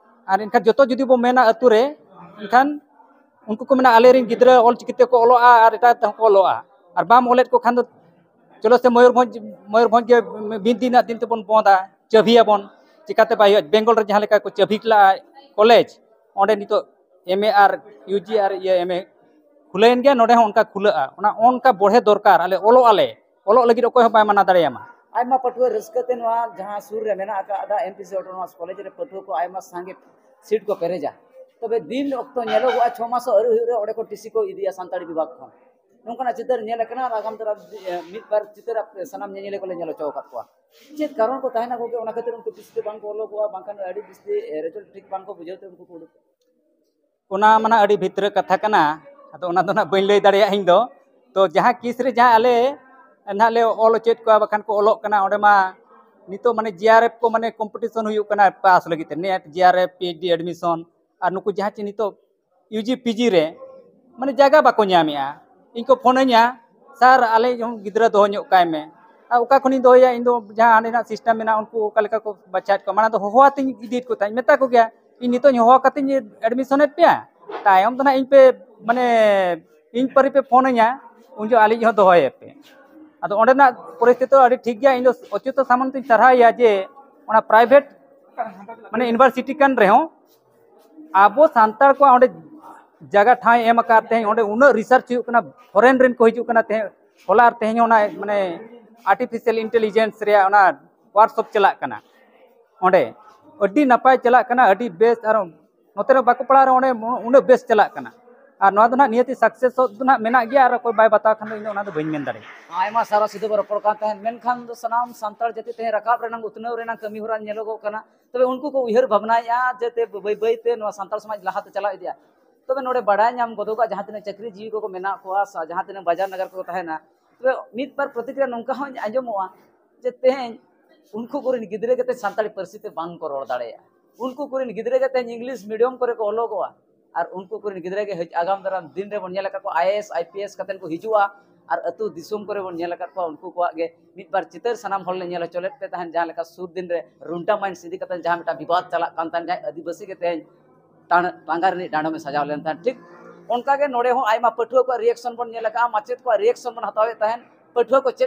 ᱟᱨ ᱮᱱᱠᱷᱟᱱ ᱡᱚᱛᱚ ᱡᱩᱫᱤ ᱵᱚ ᱢᱮᱱᱟ ᱟᱹᱛᱩ ᱨᱮ, ᱮᱱᱠᱷᱟᱱ ᱩᱱᱠᱩ ᱠᱚ ᱢᱮᱱᱟ, "ᱟᱞᱮᱨᱮᱱ ᱜᱤᱫᱽᱨᱟᱹ ᱚᱞ ᱪᱤᱠᱤ ᱛᱮᱠᱚ ᱚᱞᱚᱜᱼᱟ ᱟᱨ ᱮᱴᱟᱜ ᱛᱮᱦᱚᱸ ᱠᱚ ᱚᱞᱚᱜᱼᱟ, ᱟᱨ ᱵᱟᱢ ᱚᱞᱮᱫ ᱠᱚ ᱠᱷᱟᱱ ᱫᱚ ᱪᱚᱞᱚ ᱥᱮ ᱢᱚᱭᱩᱨᱵᱷᱚᱸᱡᱽ, ᱢᱚᱭᱩᱨᱵᱷᱚᱸᱡᱽ ᱜᱮ ᱢᱤᱫ ᱫᱤᱱ ᱨᱮᱱᱟᱜ ᱫᱤᱱ ᱛᱮᱵᱚᱱ ᱵᱚᱸᱫᱟ, ᱪᱟᱹᱵᱷᱤᱭᱟᱵᱚᱱ, ᱪᱤᱠᱟᱛᱮ ᱵᱟᱭ ᱦᱩᱭᱩᱜᱼᱟ?" ᱵᱮᱝᱜᱚᱞ ᱨᱮ ᱡᱟᱦᱟᱸ ᱞᱮᱠᱟ ᱠᱚ ᱪᱟᱹᱵᱷᱤ ᱞᱟᱜᱼᱟ ᱠᱚᱞᱮᱡᱽ, ᱚᱸᱰᱮ ᱱᱤᱛᱚᱜ ᱮᱢ ᱮ ᱟᱨ ᱤᱭᱩ ᱡᱤ ᱟᱨ ᱤᱭᱟᱹ ᱮᱢ ᱮ ᱠᱷᱩᱞᱟᱹᱣᱮᱱ ᱜᱮᱭᱟ, ᱱᱚᱰᱮ ᱦᱚᱸ ᱚᱱᱠᱟ ᱠᱷᱩᱞᱟᱹᱜᱼᱟ᱾ ᱚᱱᱟ ᱚᱱᱠᱟ ᱵᱚᱲᱦᱮ ᱫᱚᱨᱠᱟᱨ, ᱟᱞᱮ ᱚᱞᱚᱜ ᱟᱞᱮ, ᱚᱞᱚᱜ ᱞᱟᱹᱜᱤᱫ ᱚᱠᱚᱭ ᱦᱚᱸ ᱵᱟᱭ ᱢᱟᱱᱟ ᱫᱟᱲᱮᱭᱟᱢᱟ᱾ ᱟᱭᱢᱟ ᱯᱟᱹᱴᱷᱩᱣᱟᱹ ᱨᱟᱹᱥᱠᱟᱹ ᱛᱮ ᱱᱚᱣᱟ ᱡᱟᱦᱟᱸ ᱥᱩᱨ ᱨᱮ ᱢᱮᱱᱟᱜ ᱟᱠᱟᱫᱟ M P C autonomous college ᱨᱮ ᱯᱟᱹᱴᱷᱩᱣᱟᱹ ᱠᱚ ᱟᱭᱢᱟ ᱥᱟᱸᱜᱮ ᱥᱤᱴ ᱠᱚ ᱯᱮᱨᱮᱡᱟ᱾ ᱛᱚᱵᱮ ᱫᱤᱱ ᱚᱠᱛᱚ ᱧᱮᱞᱚᱜᱚᱜᱼᱟ, ᱪᱷᱚ ᱢᱟᱥ ᱟᱹᱣᱨᱤ ᱦᱩᱭᱩᱜ ᱨᱮ ᱚᱸᱰᱮ ᱠᱚ ᱴᱤ ᱥᱤ ᱠᱚ ᱤᱫᱤᱭᱟ ᱥᱟᱱᱛᱟᱲᱤ ᱵᱤᱵᱷᱟᱜᱽ ᱠᱷᱚᱱ᱾ ᱱᱚᱝᱠᱟᱱᱟᱜ ᱪᱤᱛᱟᱹᱨ ᱧᱮᱞ ᱟᱠᱟᱱᱟ, ᱟᱨ ᱟᱜᱟᱢ ᱫᱟᱨᱟᱢ ᱢᱤᱫ ᱵᱟᱨ ᱪᱤᱛᱟᱹᱨ ᱟᱯᱮ ᱥᱟᱱᱟᱢ ᱧᱮᱧᱮᱞᱤᱭᱟᱹ ᱠᱚᱞᱮ ᱧᱮᱞ ᱦᱚᱪᱚ ᱟᱠᱟᱫ ᱠᱚᱣᱟ᱾ ᱪᱮᱫ ᱠᱟᱨᱚᱱ ᱠᱚ ᱛᱟᱦᱮᱱᱟ ᱜᱚᱢᱠᱮ, ᱚᱱᱟ ᱠᱷᱟᱹᱛᱤᱨ ᱩᱱᱠᱩ ᱴᱤ ᱥᱤ ᱛᱮ ᱵᱟᱝ ᱠᱚ ᱚᱞᱚᱜᱚᱜᱼᱟ, ᱵᱟᱝᱠᱷᱟᱱ ᱟᱹᱰᱤ ᱡᱟᱹᱥᱛᱤ ᱨᱮᱡᱟᱞᱴ ᱴᱷᱤᱠ ᱵᱟᱝ ᱠᱚ ᱵᱩᱡᱷᱟᱹᱣ ᱛᱮ ᱩᱱᱠᱩ ᱠᱚ ᱩᱰᱩᱠ? ᱚᱱᱟ ᱢᱟ ᱱᱟᱜ ᱟᱹᱰᱤ ᱵᱷᱤᱛᱨᱟᱹ ᱠᱟᱛᱷᱟ ᱠᱟᱱᱟ, ᱟᱫᱚ ᱚᱱᱟ ᱫᱚ ᱱᱟᱜ ᱵᱟᱹᱧ ᱞᱟᱹᱭ ᱫᱟᱲᱮᱭᱟᱜᱼᱟ ᱤᱧ ᱫᱚ᱾ ᱛᱚ ᱡᱟᱦᱟᱸ ᱠᱮᱥ ᱨᱮ ᱡᱟᱦᱟᱸ ᱟᱞᱮ ᱱᱟᱜ ᱞᱮ ᱚᱞ ᱦᱚᱪᱚᱭᱮᱫ ᱠᱚᱣᱟ, ᱵᱟᱠᱷᱟᱱ ᱠᱚ ᱚᱞᱚᱜ ᱠᱟᱱᱟ, ᱚᱸᱰᱮ ᱢᱟ ᱱᱤᱛᱚᱜ ᱢᱟᱱᱮ ᱡᱤ ᱟᱨ ᱮᱯᱷ ᱠᱚ ᱢᱟᱱᱮ ᱠᱚᱢᱯᱤᱴᱤᱥᱚᱱ ᱦᱩᱭᱩᱜ ᱠᱟᱱᱟ ᱯᱟᱥ ᱞᱟᱹᱜᱤᱫ ᱛᱮ, NET, J R F, P H D admission, ᱟᱨ ᱱᱩᱠᱩ ᱡᱟᱦᱟᱸ ᱪᱮ ᱱᱤᱛᱚᱜ ᱤᱭᱩ ᱡᱤ, ᱯᱤ ᱡᱤ ᱨᱮ ᱢᱟᱱᱮ ᱡᱟᱭᱜᱟ ᱵᱟᱠᱚ ᱧᱟᱢᱮᱜᱼᱟ᱾ ᱤᱧ ᱠᱚ ᱯᱷᱳᱱᱟᱹᱧᱟ, "ᱥᱟᱨ, ᱟᱞᱮ ᱦᱚᱸ ᱜᱤᱫᱽᱨᱟᱹ ᱫᱚᱦᱚ ᱧᱚᱜ ᱠᱟᱭ ᱢᱮ᱾" ᱟᱨ ᱚᱠᱟ ᱠᱷᱚᱱᱤᱧ ᱫᱚᱦᱚᱭᱟ? ᱤᱧ ᱫᱚ ᱡᱟᱦᱟᱸ ᱦᱟᱸᱰᱮᱱᱟᱜ ᱥᱤᱥᱴᱮᱢ ᱢᱮᱱᱟᱜᱼᱟ, ᱩᱱᱠᱩ ᱚᱠᱟ ᱞᱮᱠᱟ ᱠᱚ ᱵᱟᱪᱷᱟᱣᱮᱫ ᱠᱚᱣᱟ᱾ ᱢᱟᱲᱟᱝ ᱫᱚ ᱦᱚᱦᱚ ᱟᱛᱮᱧ ᱤᱫᱤᱭᱮᱫ ᱠᱚ ᱛᱟᱦᱮᱸᱫ, ᱢᱮᱛᱟ ᱠᱚᱜᱮᱭᱟ, "ᱤᱧ ᱱᱤᱛᱚᱜ ᱤᱧ ᱦᱚᱦᱚ ᱠᱟᱛᱮᱧ ᱮᱰᱢᱤᱥᱚᱱᱮᱫ ᱯᱮᱭᱟ, ᱛᱟᱭᱚᱢ ᱫᱚ ᱱᱟᱦᱟᱜ ᱤᱧ ᱯᱮ, ᱢᱟᱱᱮ, ᱤᱧ ᱯᱟᱹᱨᱤ ᱯᱮ ᱯᱷᱳᱱᱟᱹᱧᱟ, ᱩᱱ ᱡᱚᱦᱚᱜ ᱟᱹᱞᱤᱧ ᱦᱚᱸ ᱫᱚᱦᱚᱭᱮᱫ ᱯᱮ᱾" ᱟᱫᱚ ᱚᱸᱰᱮᱱᱟᱜ ᱯᱚᱨᱤᱥᱛᱷᱤᱛᱤ ᱫᱚ ᱟᱹᱰᱤ ᱴᱷᱤᱠ ᱜᱮᱭᱟ᱾ ᱤᱧ ᱫᱚ ᱚᱪᱩᱛᱚ ᱥᱟᱢᱚᱱᱛᱤᱧ ᱥᱟᱨᱦᱟᱣᱮᱭᱟ ᱡᱮ ᱚᱱᱟ ᱯᱨᱟᱭᱵᱷᱮᱴ ᱢᱟᱱᱮ ᱤᱭᱩᱱᱤᱵᱷᱟᱨᱥᱤᱴᱤ ᱠᱟᱱ ᱨᱮᱦᱚᱸ ᱟᱵᱚ ᱥᱟᱱᱛᱟᱲ ᱠᱚᱣᱟᱜ ᱚᱸᱰᱮ ᱡᱟᱭᱜᱟ ᱴᱷᱟᱶ ᱮ ᱮᱢ ᱟᱠᱟᱫ, ᱛᱮᱦᱮᱧ ᱚᱸᱰᱮ ᱩᱱᱟᱹᱜ ᱨᱤᱥᱟᱨᱪ ᱦᱩᱭᱩᱜ ᱠᱟᱱᱟ, ᱯᱷᱚᱨᱮᱱ ᱨᱮᱱ ᱠᱚ ᱦᱤᱡᱩᱜ ᱠᱟᱱᱟ᱾ ᱛᱮᱦᱮᱧ ᱦᱚᱞᱟ ᱟᱨ ᱛᱮᱦᱮᱧ ᱦᱚᱸ ᱚᱱᱟ ᱢᱟᱱᱮ ᱟᱨᱴᱤᱯᱷᱤᱥᱤᱭᱟᱞ ᱤᱱᱴᱮᱞᱤᱡᱮᱱᱥ ᱨᱮᱭᱟᱜ ᱚᱱᱟ ᱣᱟᱨᱠᱥᱚᱯ ᱪᱟᱞᱟᱜ ᱠᱟᱱᱟ ᱚᱸᱰᱮ, ᱟᱹᱰᱤ ᱱᱟᱯᱟᱭ ᱪᱟᱞᱟᱜ ᱠᱟᱱᱟ, ᱟᱹᱰᱤ ᱵᱮᱥ᱾ ᱟᱨ ᱱᱚᱛᱮ ᱨᱮ ᱵᱟᱠᱚ ᱯᱟᱲᱦᱟᱣ ᱨᱮᱦᱚᱸ ᱚᱸᱰᱮ ᱩᱱᱟᱹᱜ ᱵᱮᱥ ᱪᱟᱞᱟᱜ ᱠᱟᱱᱟ᱾ ᱟᱨ ᱱᱚᱣᱟ ᱫᱚ ᱱᱟᱦᱟᱜ ᱱᱤᱦᱟᱹᱛᱤ ᱥᱟᱠᱥᱮᱥᱚᱜ ᱫᱚ ᱱᱟᱦᱟᱜ ᱢᱮᱱᱟᱜ ᱜᱮᱭᱟ, ᱟᱨ ᱚᱠᱚᱭ ᱵᱟᱭ ᱵᱟᱛᱟᱣ ᱠᱷᱟᱱ ᱫᱚ ᱤᱧ ᱫᱚ ᱚᱱᱟ ᱫᱚ ᱵᱟᱹᱧ ᱢᱮᱱ ᱫᱟᱲᱮᱭᱟᱜᱼᱟ᱾ ᱟᱭᱢᱟ ᱥᱟᱨᱦᱟᱣ ᱥᱤᱫᱷᱩ ᱵᱚ ᱨᱚᱯᱚᱲ ᱠᱟᱱ ᱛᱟᱦᱮᱸᱫ, ᱢᱮᱱᱠᱷᱟᱱ ᱫᱚ ᱥᱟᱱᱟᱢ ᱥᱟᱱᱛᱟᱲ ᱡᱟᱹᱛᱤ ᱛᱮᱦᱮᱧ ᱨᱟᱠᱟᱵ ᱨᱮᱱᱟᱜ, ᱩᱛᱱᱟᱹᱣ ᱨᱮᱱᱟᱜ ᱠᱟᱹᱢᱤ ᱦᱚᱨᱟ ᱧᱮᱞᱚᱜᱚᱜ ᱠᱟᱱᱟ᱾ ᱛᱚᱵᱮ ᱩᱱᱠᱩ ᱠᱚ ᱩᱭᱦᱟᱹᱨ ᱵᱷᱟᱵᱽᱱᱟᱭᱮᱫᱼᱟ ᱡᱮ ᱛᱮ ᱵᱟᱹᱭ ᱵᱟᱹᱭ ᱛᱮ ᱱᱚᱣᱟ ᱥᱟᱱᱛᱟᱲ ᱥᱚᱢᱟᱡᱽ ᱞᱟᱦᱟᱛᱮ ᱪᱟᱞᱟᱣ ᱤᱫᱤᱜᱼᱟ᱾ ᱛᱚᱵᱮ ᱱᱚᱰᱮ ᱵᱟᱰᱟᱭ ᱧᱟᱢ ᱜᱚᱫᱚᱜᱼᱟ, ᱡᱟᱦᱟᱸ ᱛᱤᱱᱟᱹᱜ ᱪᱟᱹᱠᱨᱤ ᱡᱤᱣᱤ ᱠᱚᱠᱚ ᱢᱮᱱᱟᱜ ᱠᱚᱣᱟ, ᱥᱟ-, ᱡᱟᱦᱟᱸ ᱛᱤᱱᱟᱹᱜ ᱵᱟᱡᱟᱨ ᱱᱟᱜᱟᱨ ᱠᱚᱠᱚ ᱛᱟᱦᱮᱱᱟ, ᱛᱚᱵᱮ ᱢᱤᱫ ᱵᱟᱨ ᱯᱨᱚᱛᱤᱠᱨᱤᱭᱟ ᱱᱚᱝᱠᱟ ᱦᱚᱸ ᱟᱸᱡᱚᱢᱚᱜᱼᱟ ᱡᱮ ᱛᱮᱦᱮᱧ ᱩᱱᱠᱩ ᱠᱚᱨᱮᱱ ᱜᱤᱫᱽᱨᱟᱹ ᱜᱮ ᱛᱮ ᱥᱟᱱᱛᱟᱲᱤ ᱯᱟᱹᱨᱥᱤ ᱛᱮ ᱵᱟᱝ ᱠᱚ ᱨᱚᱲ ᱫᱟᱲᱮᱭᱟᱜᱼᱟ᱾ ᱩᱱᱠᱩ ᱠᱚᱨᱮᱱ ᱜᱤᱫᱽᱨᱟᱹ ᱜᱮ ᱛᱮᱦᱮᱧ ᱤᱝᱞᱤᱥ ᱢᱤᱰᱤᱭᱟᱢ ᱠᱚᱨᱮ ᱠᱚ ᱚᱞᱚᱜᱚᱜᱼᱟ᱾ ᱟᱨ ᱩᱱᱠᱩ ᱠᱚᱨᱮᱱ ᱜᱤᱫᱽᱨᱟᱹ ᱜᱮ ᱦᱤᱡ-, ᱟᱜᱟᱢ ᱫᱟᱨᱟᱢ ᱫᱤᱱ ᱨᱮᱵᱚᱱ ᱧᱮᱞ ᱟᱠᱟᱫ ᱠᱚᱣᱟ, I A S, I P S ᱠᱟᱛᱮ ᱠᱚ ᱦᱤᱡᱩᱜᱼᱟ᱾ ᱟᱨ ᱟᱹᱛᱩ ᱫᱤᱥᱚᱢ ᱠᱚᱨᱮ ᱵᱚᱱ ᱧᱮᱞ ᱟᱠᱟᱫ ᱠᱚᱣᱟ, ᱩᱱᱠᱩ ᱠᱚᱣᱟᱜ ᱜᱮ ᱢᱤᱫ ᱵᱟᱨ ᱪᱤᱛᱟᱹᱨ ᱥᱟᱱᱟᱢ ᱦᱚᱲ ᱞᱮ ᱧᱮᱞ ᱦᱚᱪᱚ ᱞᱮᱫ ᱯᱮ ᱛᱟᱦᱮᱸᱫ, ᱡᱟᱦᱟᱸ ᱞᱮᱠᱟ ᱥᱩᱨ ᱫᱤᱱ ᱨᱮ ᱨᱩᱱᱴᱟ ᱢᱟᱭᱤᱱᱥ ᱤᱫᱤ ᱠᱟᱛᱮ ᱡᱟᱦᱟᱸ ᱢᱤᱫᱴᱟᱝ ᱵᱤᱵᱟᱫ ᱪᱟᱞᱟᱜ ᱠᱟᱱ ᱛᱟᱦᱮᱸᱫ, ᱡᱟᱦᱟᱸᱭ ᱟᱹᱫᱤᱵᱟᱹᱥᱤ ᱜᱮ ᱛᱮᱦᱮᱧ ᱴᱟᱸᱰ-, ᱴᱟᱸᱜᱟ ᱨᱤᱱᱤᱡ ᱰᱟᱸᱰᱚᱢᱮ ᱥᱟᱡᱟᱣ ᱞᱮᱱ ᱛᱟᱦᱮᱸᱫ᱾ ᱴᱷᱤᱠ ᱚᱱᱠᱟ ᱜᱮ ᱱᱚᱰᱮ ᱦᱚᱸ ᱟᱭᱢᱟ ᱯᱟᱹᱴᱷᱩᱣᱟᱹ ᱠᱚᱣᱟᱜ ᱨᱤᱭᱮᱠᱥᱚᱱ ᱵᱚᱱ ᱧᱮᱞ ᱟᱠᱟᱫᱼᱟ, ᱢᱟᱪᱮᱫ ᱠᱚᱣᱟᱜ ᱨᱤᱭᱮᱠᱥᱚᱱ ᱵᱚᱱ ᱦᱟᱛᱟᱣᱮᱫ ᱛᱟᱦᱮᱸᱫ, ᱯᱟᱹᱴᱷᱩᱣᱟᱹ ᱠᱚ ᱪᱮᱫ